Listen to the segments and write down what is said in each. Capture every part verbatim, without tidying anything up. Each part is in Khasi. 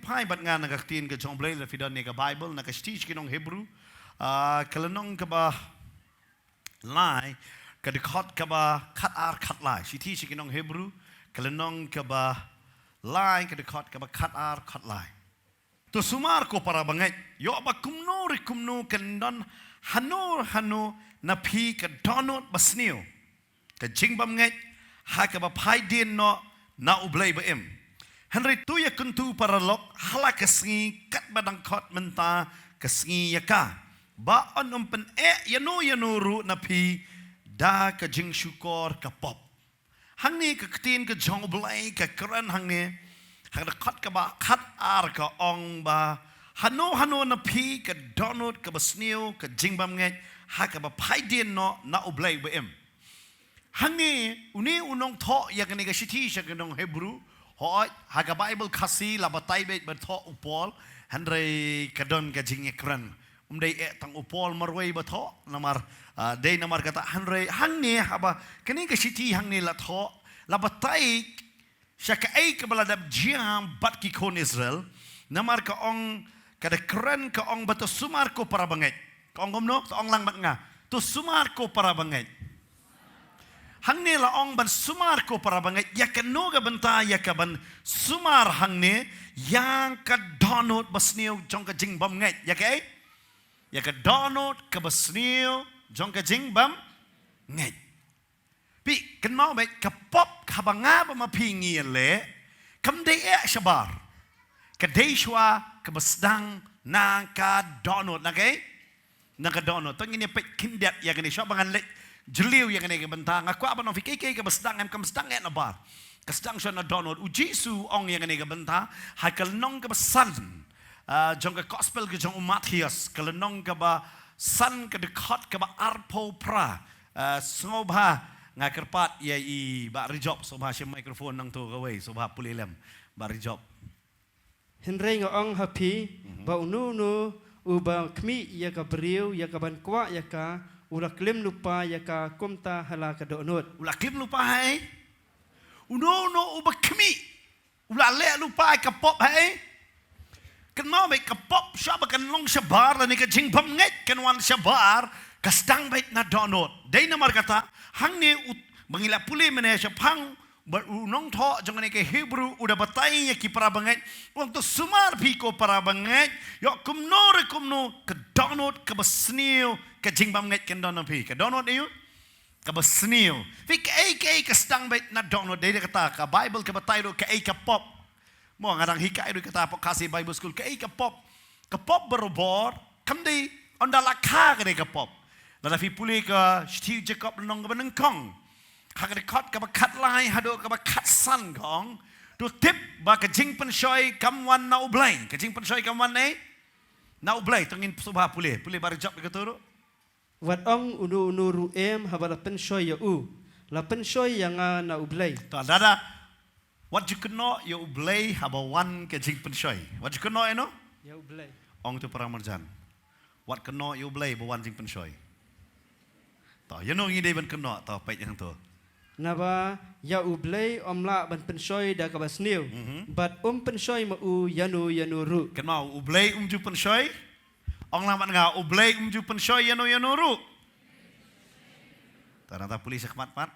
Phai bad nga na ka ktien ka jong U Blei, lada phi don ïa ka Bible, na ka shithi sha ki nong Hebru, ah, ka lynnong kaba lai, ka dkhot kaba khat ar khat lai. Shithi sha ki nong Hebru, ka lynnong kaba lai, ka dkhot kaba khat ar khat lai. To sumar ko para bangeit, ïoh ba kumno re kumno kan don hano hano na phi ka dohnud basniew, ka jingbymngeit, ha kaba phai dien noh na U Blei ba im. Hynrei to ïakyntu paralok ha la ka sngi katba dang khot mynta ka sngi ïa ka, ba yn ym pyneh ïano ïano ruh na phi da ka jingshukor ka pop. Hangne ka ktien ka jong U Blei ka kren hangne ha ka dkhot kaba khat ar ka ong ba hano hano na phi ka dohnud kaba sniew, ka jingbymngeit, ha kaba phai dien noh na U Blei ba im. Hangne une u nongthoh ïa kane ka shithi sha ki nong Hebru, hooid, ha ka Bible Khasi la batai beit ba thoh u Paul, hynrei ka don ka jingïakren. Um dei eh tang u Paul marwei ba thoh, namar, ah, dei namar kata, hynrei hangne haba kane ka shithi hangne la thoh, la batai sha kaei kaba la dep jia bad ki khun Israel, namar ka ong, ka da kren ka ong ba to sumar ko para bangeit. Ka ong kumno, to ong lang bad nga. To sumar ko para bangeit. Hangne la ong ban sumar ko para bangeit, ïa kano ka bynta ïa kaban sumar hangne, ïa ka dohnud basniew jong ka jingbymngeit, ïa kaei? Ïa ka dohnud kaba sniew jong ka jingbymngeit. Phi kynmaw beit ka pop kaba nga bad ma phi ngi ïaleh, kam dei eh shabar. Ka dei shuwa kaba sdang na ka dohnud, na kaei? Na ka dohnud. To ngin ïa peit khyndiat ïa kane shuwa ba ngan leit jylliew ïa kane ka bynta. Nga kwah ban ong phi kaei kaei kaba sdang em, kam sdang eh nabar. Ka sdang shuwa na dohnud. U Jisu u ong ïa kane ka bynta ha ka lynnong kaba san, ah, jong ka gospel ka jong u Mathaios, ka lynnong kaba san, ka dkhot kaba arphew phra. Ah, sngewbha nga kyrpad ïa i Bah Rijop, sngewbha shim microphone nangto kawei, sngewbha pule lem Bah Rijop. Hynrei nga ong ha phi, mhm, ba uno uno uba khmih ïa ka briew ïa kaban kwah ïa ka, u la klim lypa ïa ka kumta ha la ka dohnud. U la klim lypa ha ei? Uno uno uba khmih u la leh lypa ïa ka pop ha ei? Kynmaw beit ka pop shuwa ba kan long shabar lane ka jingbymngeit kan wan shabar, ka sdang beit na dohnud. Dei namar kata hangne u, ba ngi la pule mynne shaphang, ba u nongthoh jong kane ka Hebru u da batai ïa ki para bangeit, u ong to sumar phi ko para bangeit, ïoh kumno re kumno ka dohnud kaba sniew, ka jingbymngeit kan don na phi. Ka dohnud aïu? Kaba sniew. Phi kaei kaei ka sdang beit na dohnud, dei da kata ka Bible ka batai ruh kaei ka pop. Mo nga dang hikai ruh kata hapoh Khasi Bible School, kaei ka pop. Ka pop barabor kam dei ynda la kha ka dei ka pop. Lada phi pule ka shithi Jakob lynnong kaba nyngkong, ha ka dkhot kaba khatlai haduh kaba khatsan ka ong, to tip ba ka jingpynshoi kam wan na U Blei. Ka jingpynshoi kam wan na, na U Blei. To ngin sngewbha pule, pule Bah Rijop ïa kato ruh. Wat ong uno uno ruh em haba la pynshoi ïa u, la pynshoi ïa nga na U Blei. To dada, wat ju kynnoh ïa U Blei haba wan ka jingpynshoi. Wat ju kynnoh ïano? Ïa U Blei. Ong to para marjan. Wat kynnoh ïa U Blei ba wan jingpynshoi. To ïano ngi dei ban kynnoh, to peit hangto. Naba ïa U Blei um lah ban pynshoi da kaba sniew, mhm, bad um pynshoi ma u ïano ïano ruh. Kynmaw, U Blei um ju pynshoi. Ong lang bad nga, U Blei um ju pynshoi ïano ïano ruh. To nangta pule shakhmat pat.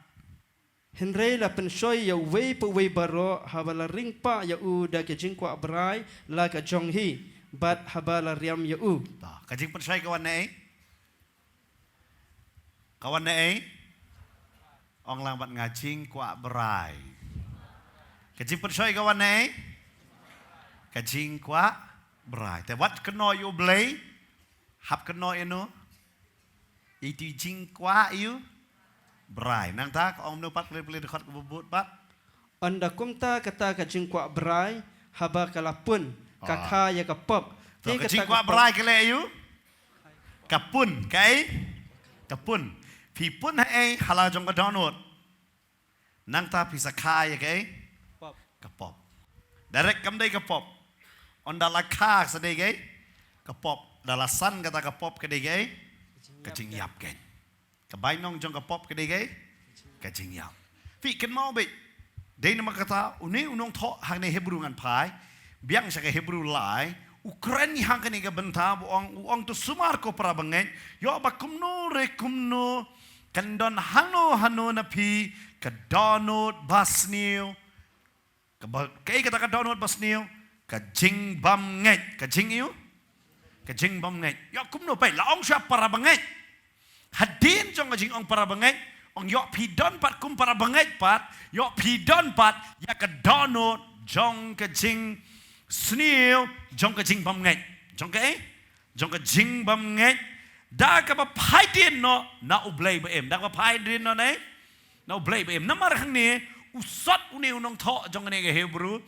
Hynrei la pynshoi ïa uwei pa uwei baroh haba la ring pah ïa u da ka jingkwah brai la ka jong hi, bad haba la riam ïa u. To, ka jingpynshoi ka wan na ei? Ka wan na ei? Ong lang bad nga, jingkwah brai. Ka jingpynshoi ka wan na ei? Ka jingkwah brai. Te wat kynnoh ïa U Blei, hap kynnoh ïano? Ïa itu i jingkwah ïa u brai. Nangta ka ong kumno pat, pule pule dkhot kaba bud pat. Ynda kumta kata ka jingkwah brai haba ka la pun, ka, ah, kha ïa ka pop. To, te ka kata jingkwah ka pop brai ka leh ïa u? Ka pun, kaei? Ka pun. Phi pun ha ei ha la jong ka dohnud? Nangta phi sa kha ïa kaei? Pop. Ka pop. Direct kam dei ka pop. Ynda la kha sa dei kaei? Ka pop. Da la san kata ka pop ka dei kaei? Ka jingïap. Ka jingïap kein. Ka bainong jong ka pop ka dei kaei? Ka jingïap. Phi kynmaw beit. Dei namar kata une u nongthoh hangne Hebru ngan phai, biang sha ka Hebru lai, u kren ïa kane ka bynta ba u ong, u ong to sumar ko para bangeit, ïoh ba kumno re kumno, kan don hano hano na phi, ka dohnud basniew, ka ba, kaei kata ka dohnud basniew, ka jingbymngeit, ka jing ïa u, ka jingbymngeit. Ïoh kumno phi, la ong sha para bangeit. Hadien jong ka jingong para bangeit, ong ïoh phi don pat kum para bangeit pat, ïoh phi don pat, ïa ka dohnud, jong ka jingsniew, jong ka jingbymngeit. Jong kaei? Jong ka jingbymngeit. Da kaba phai dien noh, na u Blei ba im. Da kaba phai dien noh na ei? Na u Blei ba im. Namar hangne, u sot une u nongthoh, jong kane ka Hebru,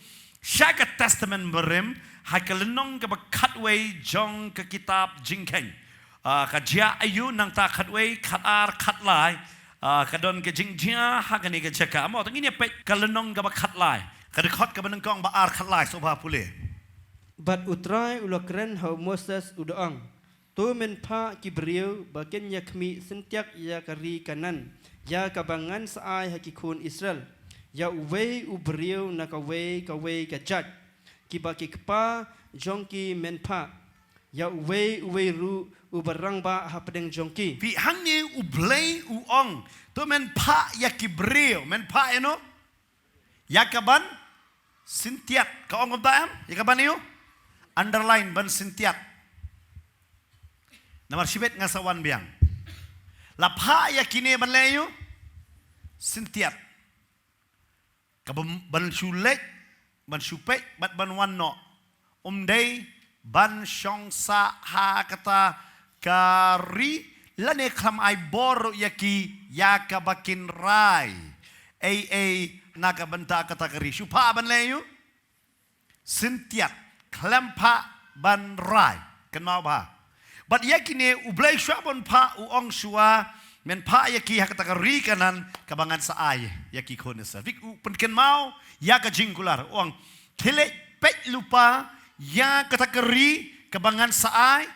sha ka Testament Barim, ha ka lynnong kaba khatwei, jong ka kitab Jingkheiñ. Ah, ka jia aïu nangta khatwei, khatar, khatlai. Ah, ka don ka jingjia, ha kane ka jaka. Mo, to ngin ïa peit ka lynnong kaba khatlai. Ka dkhot kaba nyngkong ba ar khatlai, sngewbha pule. Bad u Trai u la kren ha u Moses u da ong. To men phah ki briew, ba kin ïa khmih syntiat ïa ka ri Kanaan. Ïa kaba ngan sa ai ha ki khun Israel. Ïa uwei u briew na kawei, kawei ka jait. Kiba ki kpa, jong ki men phah. Ïa uwei uwei ruh uba rangbah hapdeng jong ki. Phi hangne u Blei u ong. To men phah ïa ki briew. Men phah ïa no? Ïa kaban syntiat. Ka ong kumta em? Ïa kaban ïa u? Underline ban syntiat. Namar shibit nga sa wan biang. La phah ïa kine ban leh ïa u? Syntiat. Ka ban, ban shu leit, ban shu peit, bad ban wan noh. Um dei, ban shong sah ha kata ka ri, lane khlem ai bor ïa ki, ïa kaba kin rai. Ei, ei, na ka bynta kata ka ri. Shu phah ban leh ïa u? Syntiat, khlem phah ban rai. Kynmaw bha. Bad ïa kine u Blei shuwa ban phah u ong shuwa, men phah ïa ki ha kata ka ri Kanaan, kaba ngan sa ai ïa ki khun Israel. Phi u pynkynmaw ïa ka jingkular u ong. Khie leit peit lypa ïa kata ka ri, kaba ngan sa ai,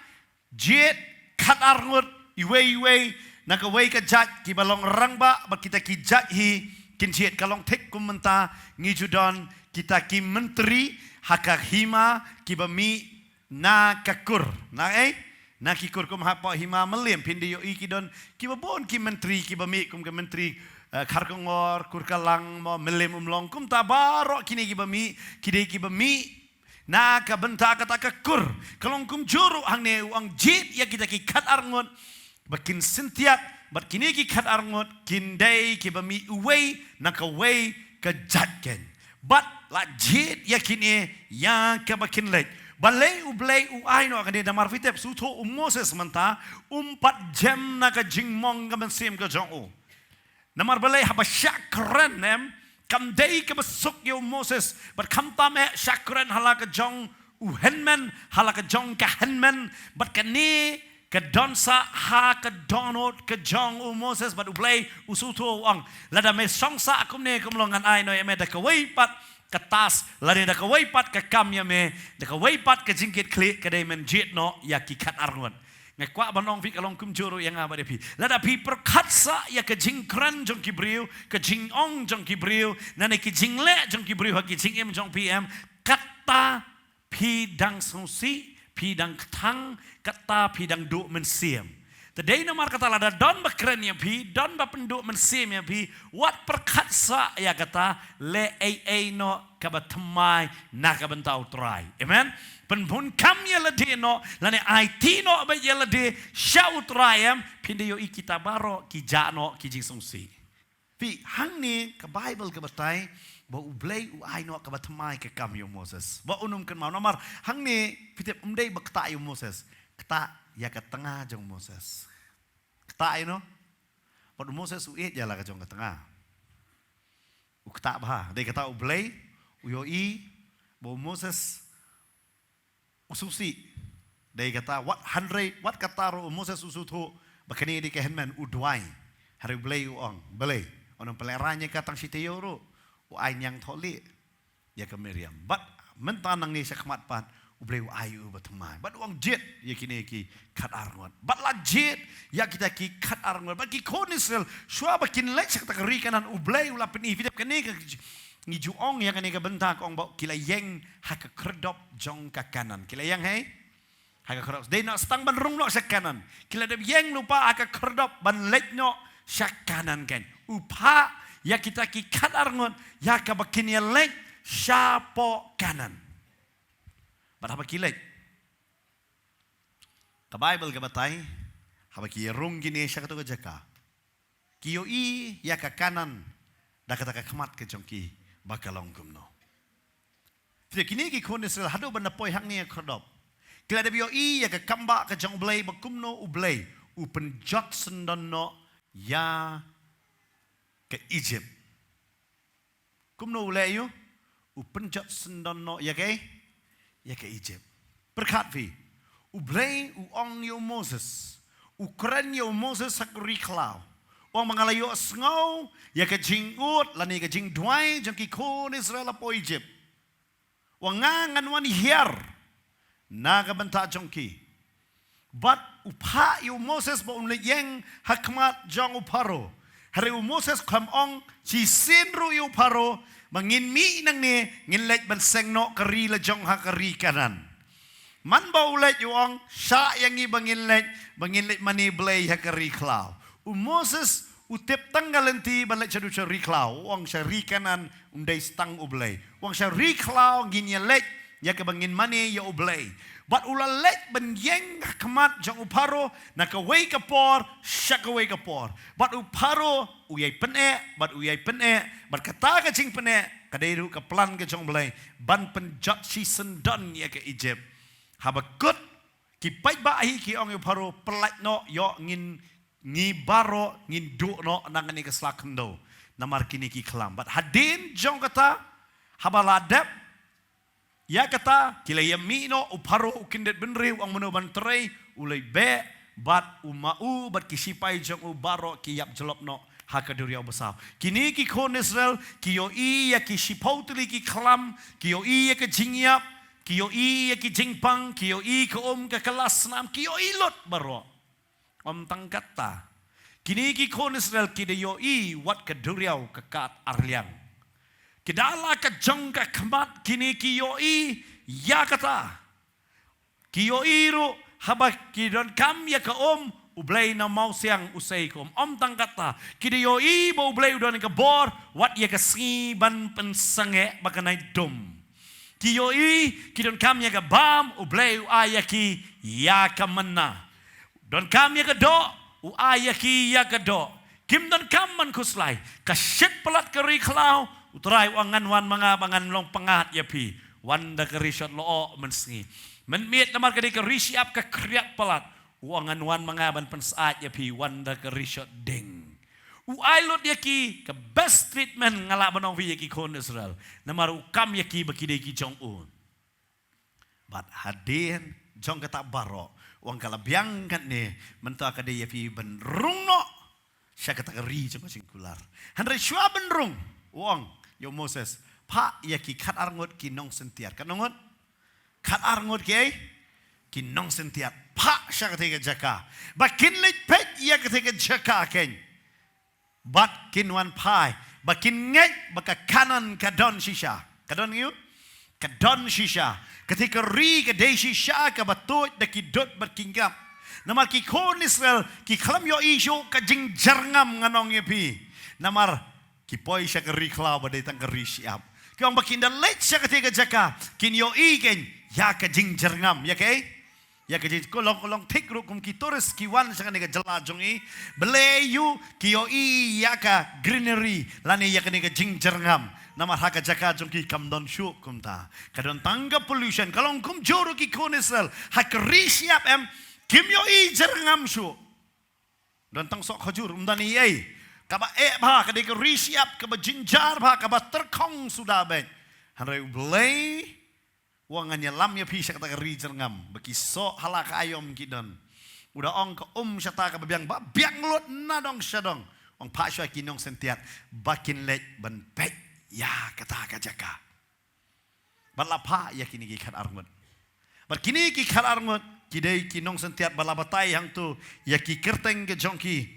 jied khatar ngut, iwei iwei na kawei ka jait kiba long rangbah, bad kita ki jait hi kin jied. Ka long thik kum mynta ngi ju don kita ki myntri ha ka hima kiba mih na ka kur. Na ei? Na ki kur kum hapoh hima Mylliem phin da ïohi ki don kiba bun ki myntri kiba mih kum ka myntri, eh, Kharkongor, Kurkalang, mo Mylliem Umlong, kumta baroh kine kiba mih, ki dei kiba mih na ka bynta kata ka kur. Ka long kumjuh ruh hangne u ong jied ïa kita ki khatar ngut, ba kin syntiat, bad kine ki khatar ngut kin dei kiba mih uwei na kawei ka jait keiñ. Bad la jied ïa kine ïa kaba kin leit. Balei u Blei u ai noh kane? Namar phi tip shuh u Moses mynta um pat jem na ka jingmong ka mynsiem ka jong u. Namar balei? Haba shah kren em, kam dei kaba suk ïa u Moses, bad khamtam eh shah kren ha la ka jong u hynmen, ha la ka jong ka hynmen, bad kane ka don sah ha ka dohnud ka jong u Moses, bad u Blei u sngewthuh u ong. Lada me shong sah kumne kumlong ngan ai noh ïa me da kawei pat ka task, lane da kawei pat ka kam ïa me, da kawei pat ka jingkitkhlieh, ka dei men jied noh ïa ki khatar ngut. Nga kwah ban ong phi ka long kumjuh ruh ïa nga bad ïa phi. Lada phi pyrkhat sah ïa ka jingkren jong ki briew, ka jingong jong ki briew, lane ki jingleh jong ki briew ha ki jingim jong phi em, kata phi dang sngewsih, phi dang kthang, kata phi dang duh mynsiem. Te dei namar kata lada don ba kren ïa phi, don ba pynduh mynsiem ïa phi, wat pyrkhat sah ïa kata, leh ei ei noh kaba thymmai na ka bynta u Trai. Amen. Pynbun kam ïa lade noh, lane aiti noh bad ïa lade sha u Trai em, phin da ïohi kita baroh ki jah noh ki jingsngewsih. Phi, hangne ka Baibl ka batai ba u Blei u ai noh kaba thymmai ka kam ïa u Moses. Ba un ym kynmaw namar hangne phi tip um dei ba ktah ïa u Moses. Ktah ïa ka tnga jong u Moses. Ktah ïa no? Bad u Moses u ïeit ïa la ka jong ka tnga. U ktah bha. Dei kata u Blei u ïohi ba u Moses u sngewsih. Dei kata wat hynrei wat kata ruh u Moses u sngewthuh ba kane dei ka hynmen, u duwai. Hynrei u Blei u ong, Blei, un ym pynlehraiñ ïa ka tang shi taïew ruh. U ai niangthohlieh ïa ka Miriam. Bad mynta nangne shakhmat pat u Blei u ai u ba thymmai. Bad u ong jied ïa kine ki khatar ngut. Bad la jied ïa kita ki khatar ngut. Bad ki khun Israel shuwa ba kin leit sha kata ka ri Kanaan u Blei u la pyni, phi tip kane ka Ngi ju ong ïa kane ka bynta ka ong ba ki la ïeng ha ka khyrdop jong ka Kanaan. Ki la ïeng hei? Ha ka khyrdop. Dei noh tang ban rung noh sha Kanaan. Ki la dep ïeng lypa ha ka khyrdop ban leit noh sha Kanaan kein. U phah ïa kita ki khatar ngut ïa kaba kin ïa leit shapoh Kanaan. Bad haba ki leit, ka Baibl ka batai, haba ki ïa rung kine sha kato ka jaka, ki ïohi ïa ka Kanaan da kata ka khmat ka jong ki ba ka long kumno. Te kine ki khun Israel haduh ban da poi hangne ha khyrdop, ki la dep ïohi ïa ka kambah ka jong U Blei ba kumno U Blei u pynjot syndon noh ïa ka Ijipt. Kumno u leh ïa u? U pynjot syndon noh ïa ka, ïa ka Ijipt. Pyrkhat phi, U Blei u ong ïa u Moses, u kren ïa u Moses ha ka ri khlaw, u ong ba nga la ïohsngew ïa ka jingud lane ka jingduwai jong ki khun Israel hapoh Ijipt. U ong nga ngan wan hiar na ka bynta jong ki. Bad u phah ïa u Moses ba un leit ïeng ha khmat jong u Pharaoh. Hynrei u Moses khlem ong shisien ruh ïa u Pharaoh ba ngin mih nangne, ngin leit ban seng noh ka ri la jong ha ka ri Kanaan. Man ba u leit u ong, shah ïa ngi ba ngin leit, ba ngin leit mane blei ha ka ri khlaw. U Moses u tip tang ka lynti ban leit shaduh sha ri khlaw, u ong sha ri Kanaan ym dei tang U Blei. U ong sha ri khlaw ngin ïa leit ïa kaba ngin mane ïa U Blei. Bad u la leit ban ïeng ha khmat jong u Pharaoh na kawei ka por sha kawei ka por. Bad u Pharaoh u ïai pyneh, bad u ïai pyneh, bad kata ka jingpyneh ka dei ruh ka plan ka jong U Blei ban pynjot shisyndon ïa ka Ijipt. Haba kut ki paidbah hi ki ong ïa u Pharaoh, pyllait noh, ïoh ngin, ngi baroh ngin duh noh na kane ka sla khyndew namar kine ki khlam. Bad hadien jong kata, haba la dep ïa kata, ki la ïa mih noh, u Pharaoh u kyndit bynriew, u ong mano ban trei, u leit beh, bad u ma u bad ki shipai jong u baroh ki ïap jlop noh ha ka duriaw basaw. Kine ki khun Israel ki ïohi ïa ki shiphew tylli ki khlam, ki ïohi ïa ka jingïap, ki ïohi ïa ki jingpang, ki ïohi ka um ka kylla snam, ki ïohi lut baroh. Ym tang kata, kine ki khun Israel ki da ïohi wat ka duriaw ka kad arliang. Ki da la ka jong ka khmat, kine ki ïohi ïa kata. Ki ïohi ruh haba ki donkam ïa ka um, U Blei na mawsiang u sei ka um. Ym tang kata, ki da ïohi ba U Blei u don ka bor wat ïa ka sngi ban pynsangeh ba kan ai dum. Ki ïohi, ki donkam ïa ka bam, U Blei u ai ïa ki ïa ka manna. Donkam ïa ka doh, u ai ïa ki ïa ka doh. Kim donkam man khuslai. Ka shit palat ka ri khlaw, U Trai u ong ngan wan ma nga ba ngan long pyngngad ïa phi. Wan da ka ri shot lyoh mynsngi. Mynmiet namar ka dei ka ri shyiap ka khriat palat, u ong ngan wan ma nga ban pynsyaid ïa phi, wan da ka ri shot ding. U ai lut ïa ki ka best treatment, nga lah ban ong phi, ïa ki khun Israel. Namar u kam ïa ki ba ki dei ki jong u. Bad hadien jong kata baroh, u ong ka la biang katne, mynta ka dei ïa phi ban rung noh sha kata ka ri jong ka jingkular. Hynrei shuwa ban rung, u ong ïa u Moses, phah ïa ki khatar ngut ki nongsyntiat. Katno ngut? Khatar ngut ki, ki nongsyntiat. Phah sha katei ka jaka ba kin leit peit ïa katei ka jaka kein. Bad kin wan phai ba kin ngeit ba ka Kanaan ka don shisha. Ka don ngi u? Ka don shisha. Katei ka ri ka dei shisha kaba tuid da ki dud bad ki ngap. Namar ki khun Israel ki khlem ïohi shuh ka jingjyrngam, ngan ong ïa phi. Namar ki poi sha ka ri khlaw ba dei tang ka ri shyiap. Ki ong ba kin da leit sha katei ka jaka, kin ïohi kein ïa ka jingjyrngam, ïa kaei? Ïa ka jing, ka long, ka long thik ruh kum ki tourist ki wan sha kane ka jylla jong ngi. Balei? Ïoh, ki ïohi ïa ka greenery lane ïa kane ka jingjyrngam. Namar ha ka jaka jong ki kam don shuh kumta. Ka don tang ka pollution. Ka long kumjuh ruh ki khun Israel ha ka ri shyiap, em, kim ïohi jyrngam shuh. Don tang soh khajur, ym don ei ei. Kaba eh bha, ka dei ka ri shyiap kaba jynjar bha, kaba tyrkhong suda beit. Hynrei U Blei u ong ngan ïalam ïa phi sha kata ka ri jyrngam ba ki soh ha la ka aïom ki don. U da ong ka um shata kaba biang, ba biang lut na dong sha dong. U ong phah shuwa ki nongsyntiat ba kin leit ban peit ïa kata ka jaka. Bad la phah ïa kine ki khatar ngut. Bad kine ki khatar ngut ki dei ki nongsyntiat ba la batai hangto ïa ki kyrteng ka jong ki.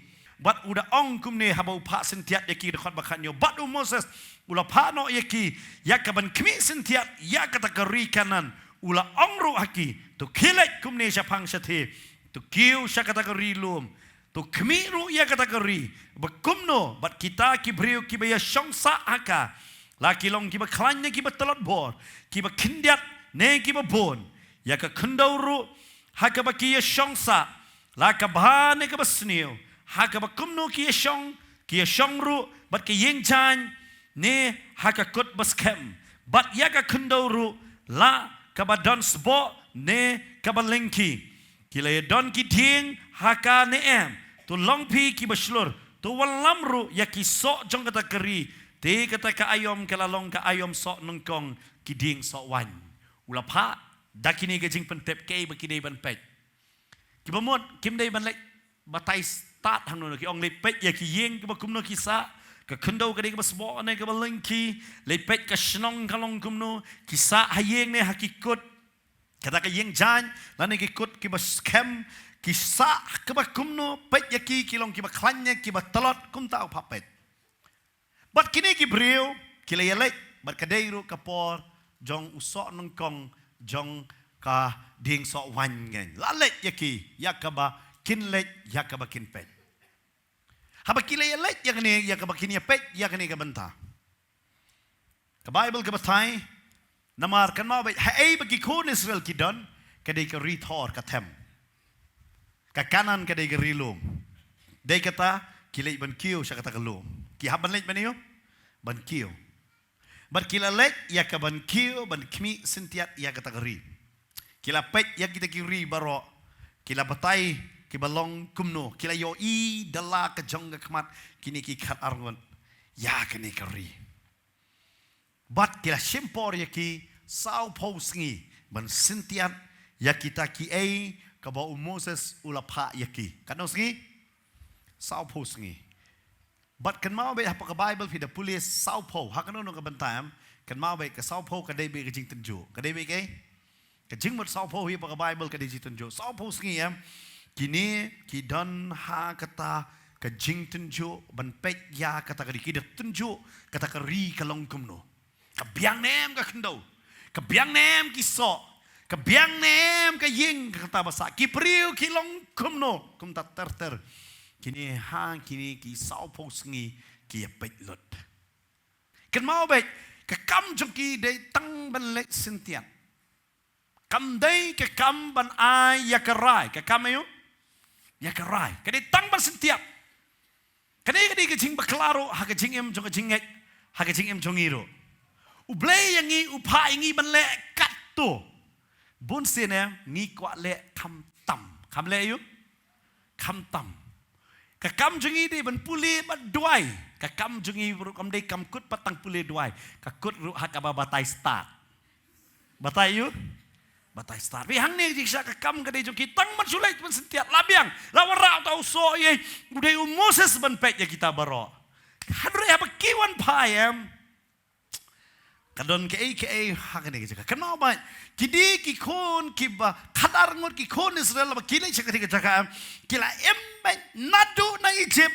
Bad u da ong kumne haba u phah syntiat ïa ki, dkhot ba khatñiew. Bad u Moses u la phah noh ïa ki ïa ka ban khmih syntiat ïa kata ka ri Kanaan. U la ong ruh ha ki, to khie leit kumne shaphang shathie, to kiew sha kata ka ri lum, to khmih ruh ïa kata ka ri. Ba kumno bad kita ki briew kiba ïashong sah ha ka, la ki long kiba khlaiñ ne kiba tlot bor, kiba khyndiat ne kiba bun? Ïa ka khyndew ruh ha kaba ki ïashong sah, la ka bha ne kaba sniew, ha kaba kumno ki ïashong, ki ïashong ruh, bad ka ïing jaiñ ne ha ka kut ba skhem, bad ïa ka khyndew ruh, la kaba don sboh ne kaba lyngkhi? Ki la ïadon ki dieng ha ka ne em? To long phi kiba shlur, to wallam ruh ïa ki soh jong kata ka ri. Te kata ka aïom ka la long ka aïom soh nyngkong, ki dieng soh waiñ. U la phah da kine ka jingpyntip kaei ba ki dei ban peit. Kiba mut kim dei ban leit batai stad hangno, ki ong leit peit ïa ki ïing kiba kumno ki sah, ka khyndew ka dei kaba sboh ne kaba lyngkhi, leit peit ka shnong ka long kumno, ki sah ha ïing ne ha ki kut, kata ka ïing jaiñ lane ki kut kiba skhem, ki sah kaba kumno, peit ïa ki, ki long kiba khlaiñ ne kiba tlot, kumta u phah peit. Bad kine ki briew ki la ïaleit, bad ka dei ruh ka por jong u soh nyngkong jong ka dieng soh waiñ, ngi la leit ïa ki ïa kaba kin leit, ïa kaba kin peit. Haba ki la ïaleit ïa kane, ïa kaba kin ïa peit ïa kane ka bynta, ka Baibl ka batai, namar kynmaw beit, haei ba ki khun Israel ki don, ka dei ka ri thor ka them. Ka Kanaan ka dei ka ri lum. Dei kata ki leit ban kiew sha kata ka lum. Ki hap ban leit ban ïoh ban kiew. Bad ki la leit ïa ka ban kiew, ban khmih syntiat ïa kata ka ri. Ki la peit ïa kita ki ri baroh. Ki la batai kiba long kumno, ki la ïohi da la ka jong ka khmat kine ki khatar ngut ïa kane ka ri. Bad ki la shim por ïa ki sawphew sngi ban syntiat ïa kita kiei kaba u Moses u la phah ïa ki. Katno sngi? Sawphew sngi. Bad kynmaw beit, hapoh ka Baibl phi da pule sawphew, ha kano kano ka bynta em, kynmaw beit ka sawphew ka dei beit ka jingtynjuh. Ka dei beit kaei? Ka jingmut sawphew hi hapoh ka Baibl ka dei jingtynjuh. Sawphew sngi em, kine ki don ha kata ka jingtynjuh ban peit ïa kata ka ri, ki da tynjuh kata ka ri ka long kumno. Ka biang ne em ka khyndew, ka biang ne em ki soh, ka biang ne em ka ïing kata ba sah, ki briew ki long kumno, kumta ter ter. Kine ha kine ki sawphew sngi ki ïa peit lut. Kynmaw beit, ka kam jong ki dei tang ban leit syntiat. Kam dei ka kam ban ai ïa ka rai, ka kam aïu? Ïa ka rai. Ka dei tang ban syntiat. Ka dei, ka dei ka jingbakla ruh ha ka jingim jong ka jingngeit, ha ka jingim jong ngi ruh. U Blei ïa ngi u phah ïa ngi ban leh katto. Bun sien em ngi kwah leh khamtam. Kham leh aïu? Khamtam. Ka kam jong ngi dei ban pule bad duwai. Ka kam jong ngi ruh kam dei kam kut pat tang pule duwai. Ka kut ruh ha kaba batai stad. Batai aïu? Batai stad. Bad hangne jingshisha ka kam ka dei jong ki tang ban shu leit ban syntiat, la biang, la wanrah uta u soh, ïa u dei u Moses ban peit ïa kita baroh. Hynrei haba ki wan phai em, ka don kaei kaei ha kane ka jaka. Kynmaw beit, ki dei ki khun kiba khatar ngut, ki khun Israel, haba ki leit sha kane ka jaka em, ki la im beit naduh na Egypt.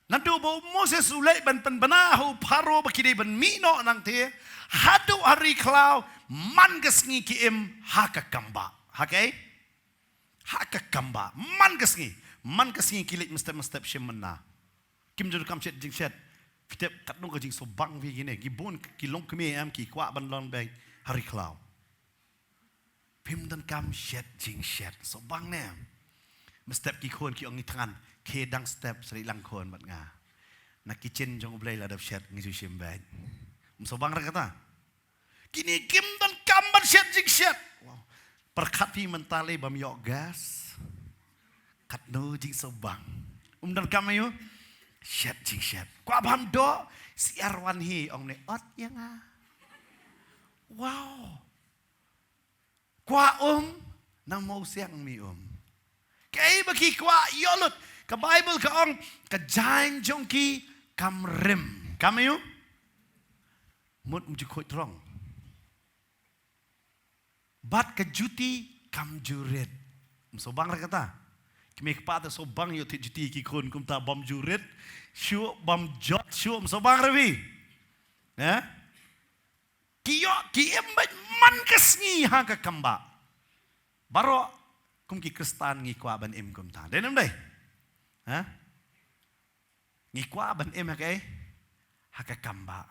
Naduh ba u Moses u leit ban pynbna ha u Pharaoh ba ki dei ban mih noh nangta haduh ha ri khlaw, man ka sngi ki im ha ka kambah. Ha kaei? Ha ka kambah. Man ka sngi, man ka sngi ki leit mynstep mynstep shim manna. Kim ju donkam shet jingshet. Phi tip katno ka jingsngewbang phi kine. Ki bun ki longkmie em, ki kwah ban long beit ha ri khlaw. Phim donkam shet jingshet. Sngewbang ne em? Mynstep ki khun ki ong, ngi thngan, khie dang step sa leit lang khun bad nga. Na kitchen jong U Blei la dep shet, ngi ju shim beit. Ym sngewbang re kata? Kine kim donkam ban shet jingshet. Wow. Pyrkhat phi mynta lei bym ïoh gas. Katno jingsngewbang. Ym donkam aïu? Shet jingshet. Kwah bam doh, syiar wan hi, ong ne ot ïa nga. Wow. Kwah um, nang mo siang mi um. Kaei ba ki kwah ïoh lut. Ka Baibl ka ong, ka jaiñ jong ki kam rim. Kam aïu? Mut ym ju khuid rong. Bad ka juti kam ju rit. Ym sngewbang re kata? Ki mei ki pa te sngewbang ïoh thied juti ki khun kumta, bym ju rit shuh, bym jot shuh, ym sngewbang re phi? Ha? Ki ïoh, ki im beit man ka sngi ha ka kambah. Baroh kum ki Khristan ngi kwah ban im kumta. Dei ne ym dei? Ha? Ngi kwah ban im ha kaei? Ha ka kambah.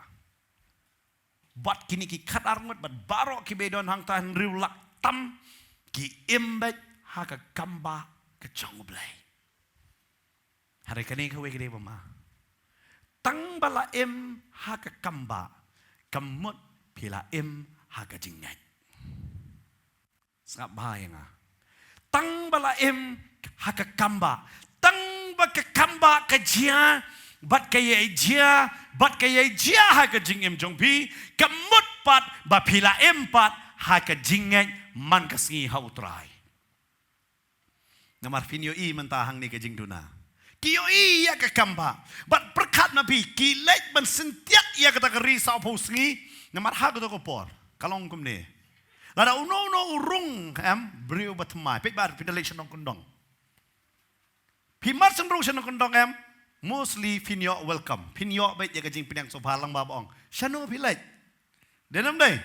Bad kine ki khatar ngut bad baroh kiba don hangta hynriew lak tam, ki im beit ha ka kambah ka jong U Blei. Hynrei kane kawei ka dei ba ma. Tang ba la im ha ka kambah, kam mut phi la im ha ka jingngeit. Sngap bha ïa nga. Tang ba la im ha ka kambah, tang ba ka kambah ka jia bad ka ïai jia bad ka ïai jia ha ka jingim jong phi, kam mut pat ba phi la im pat ha ka jingngeit man ka sngi ha U Trai. Namar phin ïohi mynta hangne ka jingduna. Ki ïohi ïa ka kambah. Bad pyrkhat ma phi, ki leit ban syntiat ïa kata ka ri sawphew sngi. Namar ha kato ka por ka long kumne. Lada uno uno u rung, em, briew ba thymmai. Peit bad phin da leit sha nongkyndong. Phi mar shu rung sha nongkyndong, em, mostly phin ïoh welcome. Phin ïoh beit ïa ka jingpynïasoh bha lang ba ong, shano phi leit? Dei ne ym dei?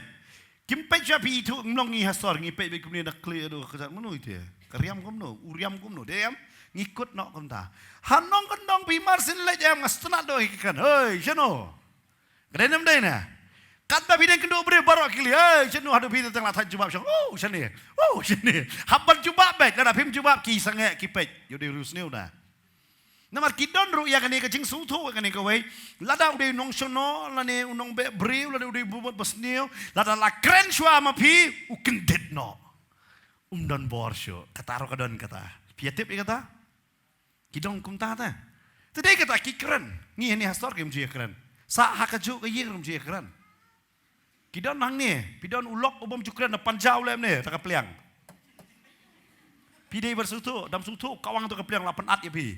Kim peit shuh, phi ithuh, ngim long ngi ha sor, ngi peit beit kumne na khlieh, aduh, ka jait mano ite? Ka riam kumno, u riam kumno, dei em? Ngi kut noh kumta. Ha nongkyndong phi mar shu leit, em, nga sngewtynnat doh ïa ki kren. Hei, shano? Ka dei ne ym dei ne? Katba phi dang kynduh briew baroh ki kylli, hei, shano, haduh phi te tang la thait jubab shong. Oh, shane. Oh, shane. Hap ban jubab beit, lada phim jubab ki sangeh ki peit. Ïoh dei riewsniew da. Namar ki don ruh ïa kane ka jingsngewthuh kane kawei. Lada u dei u nongshano, lane u nongbeh briew, lane u dei u bamut basniew, lada la kren shuwa ma phi, u kyndit noh. Um don bor shuh. Kata ruh ka don kata. Phi ïa tip ïa kata? Ki don kumta te. Te dei kata ki kren. Ngi hangne ha sor kim ju ïa kren. Sa ha kajuh ka ïing ruh kim ju ïa kren. Ki don hangne, phi don u lok u bym ju kren, na pynjaw lem ne, ta ka pliang. Phi dei ban sngewthuh, dam sngewthuh, kawang ta ka pliang la pynat ïa phi.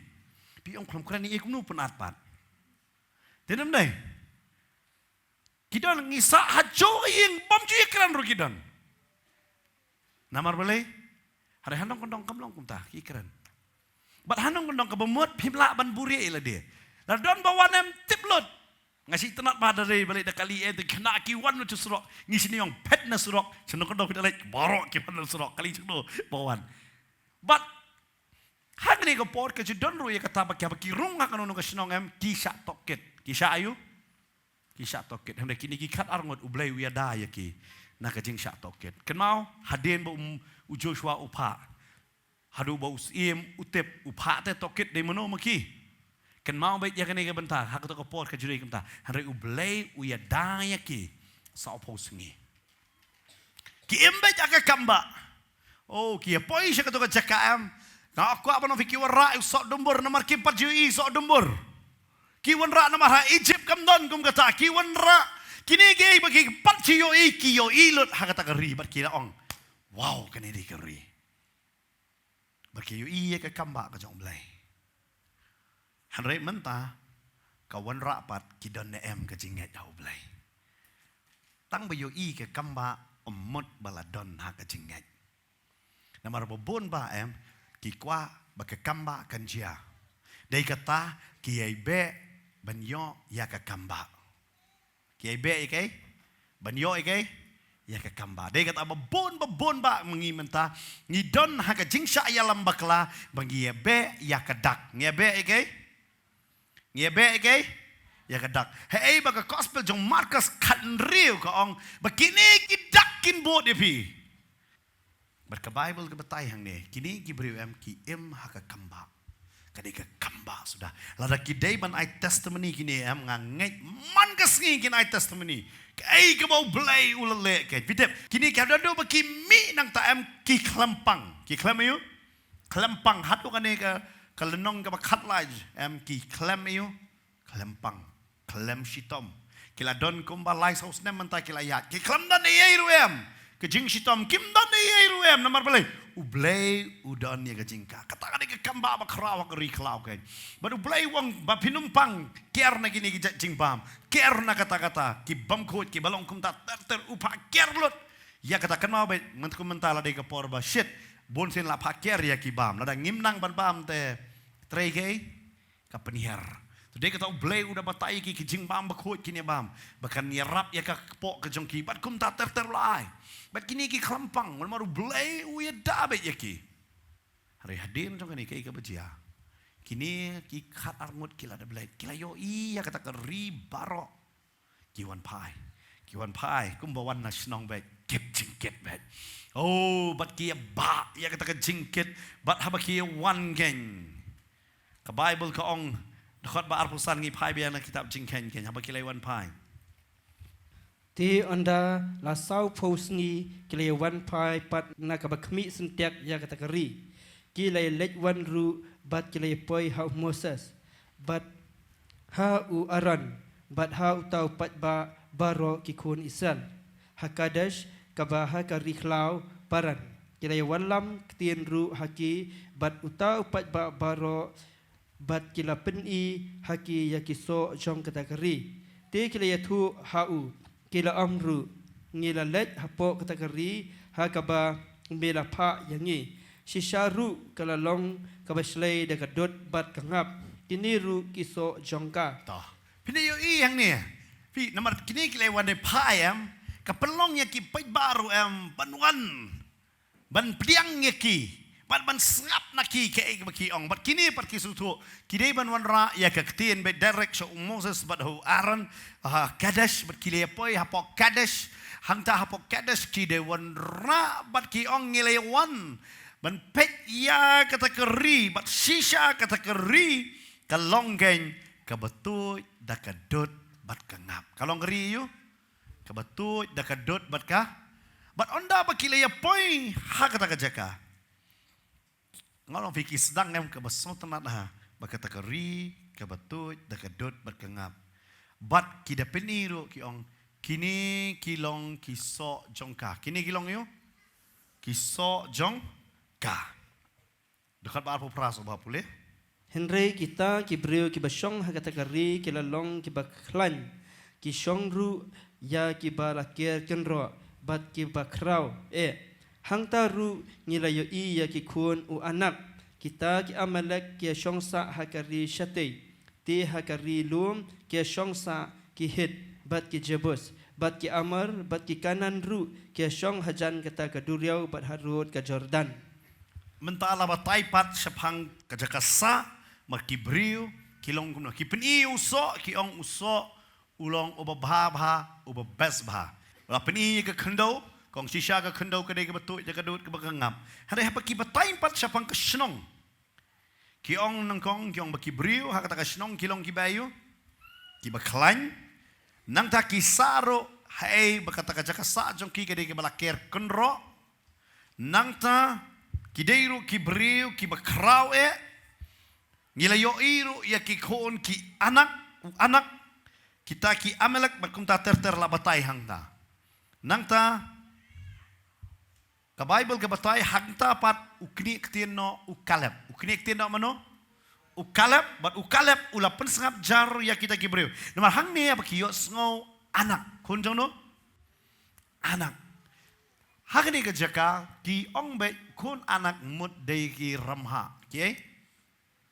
Phi ong khlem kren ïa kumno pynat pat. Dei ne ym dei? Ki don ngi sa ha juh ïing bym ju ïa kren ruh ki don. Namar balei? Hynrei ha nongkyndong kam long kumta, ki kren. Bad ha nongkyndong kaba mut phim lah ban buhrieh ïa lade. La don ba wan em tip lut. Nga sngewtynnat ba da dei balei da kali eh te khynnah ki wan na surok. Ngi sngewthuh ong phet na surok. Sngewthuh kyndoh phi da leit baroh ki wan na surok. Kali sngewthuh ba wan. Bad hangne ka por ka ju don ruh ïa kata ba ki haba ki rung ha kano kano ka shnong em ki shah tohkit. Ki shah aïu? Ki shah tohkit. Hynrei kine ki khatar ngut U Blei u ïada ïa ki na ka jingshah tohkit. Kynmaw hadien ba um, u Joshua u phah. Haduh ba u syiem u tip u phah te tohkit dei mano ma ki. Kynmaw beit ïa kane ka bynta, ha kato ka por ka ju dei kumta. Hynrei U Blei u ïada ïa ki sawphew sngi. Ki im beit ha ka kambah. Oh, ki ïa poi sha kato ka jaka em. Nga kwah ban ong phi ki wanrah ïa u soh dumbur namar kim pat ju ïohi soh dumbur. Ki wanrah namar ha Egypt kam don kum kata. Ki wanrah kine kiei ba kim pat ju ïohi, ki ïohi lut ha kata ka ri bad ki la ong, wow, kane dei ka ri. Ba ki ïohi ïa ka kambah ka jong U Blei. Hynrei mynta ka wanrah pat ki don ne em ka jingngeit ha U Blei. Tang ba ïohi ka kambah ym mut ba la don ha ka jingngeit. Namar ba bun ba em ki kwah ba ka kambah kan jia. Dei kata ki ïai beh ban ïoh ïa ka kambah. Ki ïai beh ïa kaei? Ban ïoh ïa kaei? Ïa ka kambah. Dei kata ba bun ba bun ba ma ngi mynta ngi don ha ka jingshah ïalam bakla ba ngi ïa beh ïa ka dak. Ngi ïa beh ïa kaei? Ngi ïa beh ïa kaei? Ïa ka dak. Haei ba ka gospel jong Markus khathynriew ka ong ba kine ki dak kin bud ïa phi. Bad ka Baibl ka batai hangne, kine ki briew em ki im ha ka kambah. Ka dei ka kambah suda. Lada ki dei ban ai testimony kine em, nga ngeit man ka sngi kin ai testimony. Kaei kaba U Blei u la leh, ka phi tip. Kine ki haduh ba ki mih nangta em ki khlem pang. Ki khlem aïu? Khlem pang. Haduh kane ka, ka lynnong kaba khatlai em ki khlem aïu? Khlem pang, khlem shitom. Ki la don kumba lai saw snem mynta ki la ïaid. Ki khlem don eiei ruh em. Ka jingshitom kim don eiei ruh em. Namar balei? U Blei u don ïa ka jingkah. Kata ka dei ka kambah ba khraw ha ka ri khlaw kein. Bad U Blei u ong ba phin ym pang, kiar na kine ki jait jingbam. Kiar na kata kata. Ki bym khuid, kiba long kumta ter ter, u phah kiar lut. Ïa kata, kynmaw beit, mynta kum mynta la dei ka por ba shit. Bun sien la phah ker ïa ki bam. Lada ngim nang ban bam te trei kei ka pynhiar. Te dei kata U Blei u da batai ki ki jingbam bakhuid kine bam. Ba kan ïarap ïa ka kpoh ka jong ki. Bad kumta ter ter la ai. Bad kine ki khlampang. Namar U Blei u ïada beit ïa ki. Hynrei hadien jong kane kaei kaba jia. Kine ki khat arngut ki la da blet. Ki la ïohi ïa kata ka ri baroh. Ki wan phai. Ki wan phai. Kumba wan na shnong beit. Kit jingkit beit. Oh, bad ki ïabah ïa kata ka jingkit. Bad haba ki wan keiñ. Ka Baibl ka ong. Dkhot ba arphew san ngi phai biang na kitab Jingkheiñ keiñ. Haba ki la wan phai. Te ynda la saw phew sngi ki la ïawan phai pat na kaba khmih syntiak ïa kata ka ri. Ki la ïaleit wan ruh bad ki la ïapoi ha u Moses. Bad ha u Aaron bad ha uta u paidbah baroh ki khun Israel. Ha Kadesh kaba ha ka ri khlaw Paran. Ki la ïawallam ktien ruh ha ki bad uta u paidbah baroh bad ki la pyni ha ki ïa ki soh jong kata ka ri. Te ki la ïathuh ha u, ki la ong ruh, ngi la leit hapoh kata ka ri ha kaba me la phah ïa ngi. Shisha ruh ka la long kaba shlei da ka dud bad ka ngap. Kine ruh ki soh jong ka. To. Phi ïohi hangne. Phi namar kine ki la wan ne phah em, ka pynlong ïa ki paidbah ruh em ban wan ban pdiang ïa ki, ban, ban sngap na ki kaei kaba ki ong. Bad kine pat ki sngewthuh, ki dei ban wanrah ïa ka ktien beit direct sha u Moses bad u Aaron, ha Kadesh, bad ki la ïapoi hapoh Kadesh. Hangta hapoh Kadesh ki dei wanrah bad ki ong, ngi la ïawan ban peit ïa kata ka ri, bad shisha kata ka ri ka long keiñ kaba tuid da ka dud bad ka ngap. Ka long ka ri ïa u kaba tuid da ka dud bad ka. Bad ynda ba ki la ïapoi ha kata ka jaka. Nga ong phi, ki sdang em kaba sngewtynnat ha ba kata ka ri kaba tuid da ka dud bad ka ngap. Bad ki da pyni ruh ki ong, kine ki long ki soh jong ka. Kine ki long ïa u ki soh jong ka. Dkhot ba arphew phra, sngewbha pule. Hynrei kita ki briew kiba shong ha kata ka ri ki la long kiba khlaiñ, ki shong ruh ïa kiba la ker kynroh bad kiba khraw eh. Hangta ruh ngi la ïohi ïa ki khun u Anak. Kita ki Amalek ki ïa shong sah ha ka ri shatei. Te ha ka ri lum ki ïa shong sah ki Hit bad ki Jebus bad ki Amor bad ki Kanaan ruh ki ïa shong hajan kata ka duriaw bad harud ka Jordan. Mynta la batai pat shaphang ka jaka sah, ma ki briew ki long kumno. Ki pyni u soh, ki ong u soh u long uba bha bha, uba best bha. La pyni ka khyndew, ka ong shisha ka khyndew ka dei kaba tuid da ka dud kaba ka ngap. Hynrei haba ki batai pat shaphang ka shnong, ki ong nyngkong, ki ong ba ki briew ha kata ka shnong ki long kiba ïa u, kiba khlaiñ. Nangta ki sah ruh, haei ba kata ka jaka sah jong ki ka dei kaba la ker kynroh. Nangta ki dei ruh ki briew kiba khraw eh. Ngi la ïohi ruh ïa ki khun ki Anak, u Anak, kita ki Amalek bad kumta ter ter la batai hangta. Nangta ka Baibl ka batai hangta pat u knieh ktien noh u Kaleb. U knieh ktien noh mano? U Kaleb, bad u Kaleb u la pynsngap jar ïa kita ki briew. Namar hangne ba ki ïohsngew Anak, khun jong no? Anak. Ha kane ka jaka ki ong beit khun Anak mut dei ki ramhah. Kiei?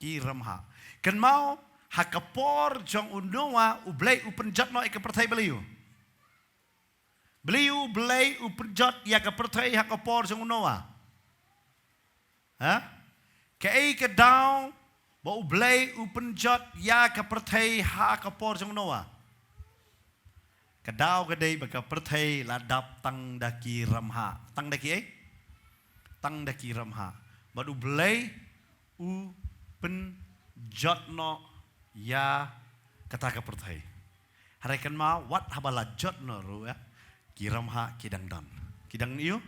Ki ramhah. Kynmaw, ha ka por jong u Noah, U Blei u pynjot noh ïa ka pyrthei balei? Balei U Blei u pynjot ïa ka pyrthei ha ka por jong u Noah? Ha? Kaei ka daw ba U Blei u pynjot ïa ka pyrthei ha ka por jong u Noah? Ka daw ka dei ba ka pyrthei la dap tang da ki ramhah. Tang da kiei? Tang da ki ramhah. Bad U Blei u pynjot noh ïa kata ka pyrthei. Hynrei kynmaw, wat haba la jot noh ruh, eh, ki ramhah ki dang don. Ki dang ïoh?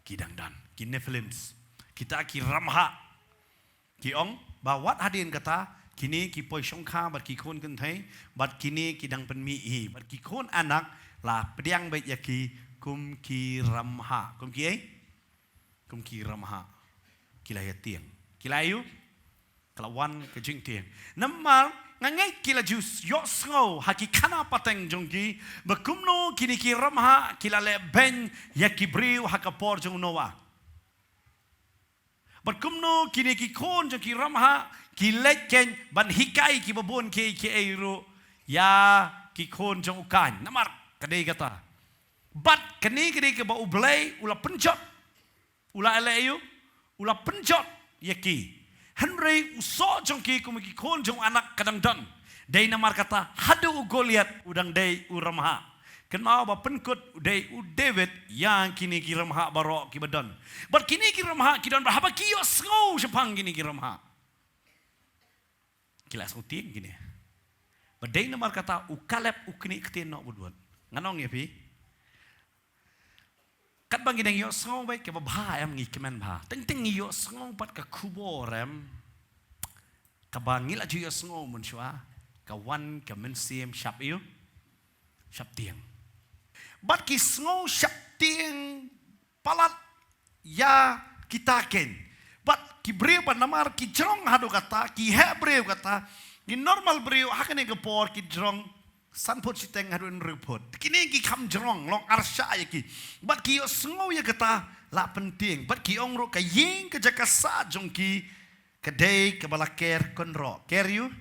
Ki dang don. Ki Nephilims. Kita ki ramhah. Ki ong ba wat hadien kata, kine ki poi shongkha bad ki khun kynthei, bad kine ki dang pynmih hi, bad ki khun Anak la pdiang beit ïa ki kum ki ramhah. Kum kiei? Kum ki ramhah. Ki la ïa tieng. Ki la ïa u? Ka la wan ka jingtieng. Namar nga ngeit ki la ju ïohsngew ha ki khana pateng jong ki ba kumno kine ki ramhah ki la leh beiñ ïa ki briew ha ka por jong u Noah. Bad kumno kine ki khun jong ki ramhah ki leit kein ban hikai kiba bun kiei kiei ruh ïa ki khun jong u Kain. Namar ka dei kata. Bad kane ka dei kaba U Blei u la pynjot. U la leh ïa u, u la pynjot ïa ki. Hynrei u soh jong ki kum ki khun jong u anak ka dang don. Dei namar kata haduh u Goliath u dang dei u ramhah. Kynmaw ba pynkut u dei u David ïa kine ki ramhah baroh kiba don. Bad kine ki ramhah ki don ba haba ki ïohsngew shaphang kine ki ramhah, ki la sngewtieng kine. Ba dei namar kata u Kaleb u knieh ktien noh bud bud. Ngan ong ïa phi, katba ngi dang ïohsngew beit kaba bha em, ngi kmen bha. Teng teng ngi ïohsngew pat ka khubor em, kaba ngi la ju ïohsngew mynshuwa, ka wan ka mynsiem shap ïa u, shaptieng. Bad ki sngew shaptieng palat ïa kita kein. Bad ki briew pat namar ki jrong haduh katta, ki heh briew katta, ki normal briew ha kane ka por ki jrong san phut shiteng haduh hynriew phut. Kine ki kham jrong long arshah ïa ki. Bad ki ïohsngew ïa kata la pyntieng. Bad ki ong ruh ka ïing ka jaka sah jong ki ka dei kaba la ker kynroh. Ker ïa u?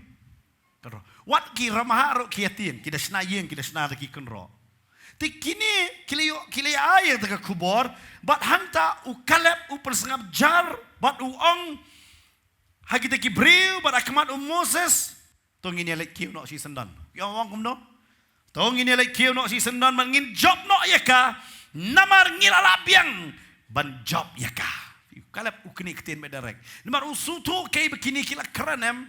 Kynroh. Wat ki ramhah ruh ki ïatieng, ki da shna ïing, ki da shna da ki kynroh. Te kine ki la ïoh, ki la ïoh ïa kata ka khubor, bad hangta u Kaleb u pynsngap jar bad u ong ha kita ki briew bad ha khmat u Moses, to ngin ïaleit kiew noh shisyndon. Ki ong kumno? To ngin ïaleit kiew noh shisyndon bad ngin jop noh ïa ka, namar ngi la lah biang ban jop ïa ka. U Kaleb u knieh ktien beit direct. Namar u sngewthuh kaei ba kine ki la kren em,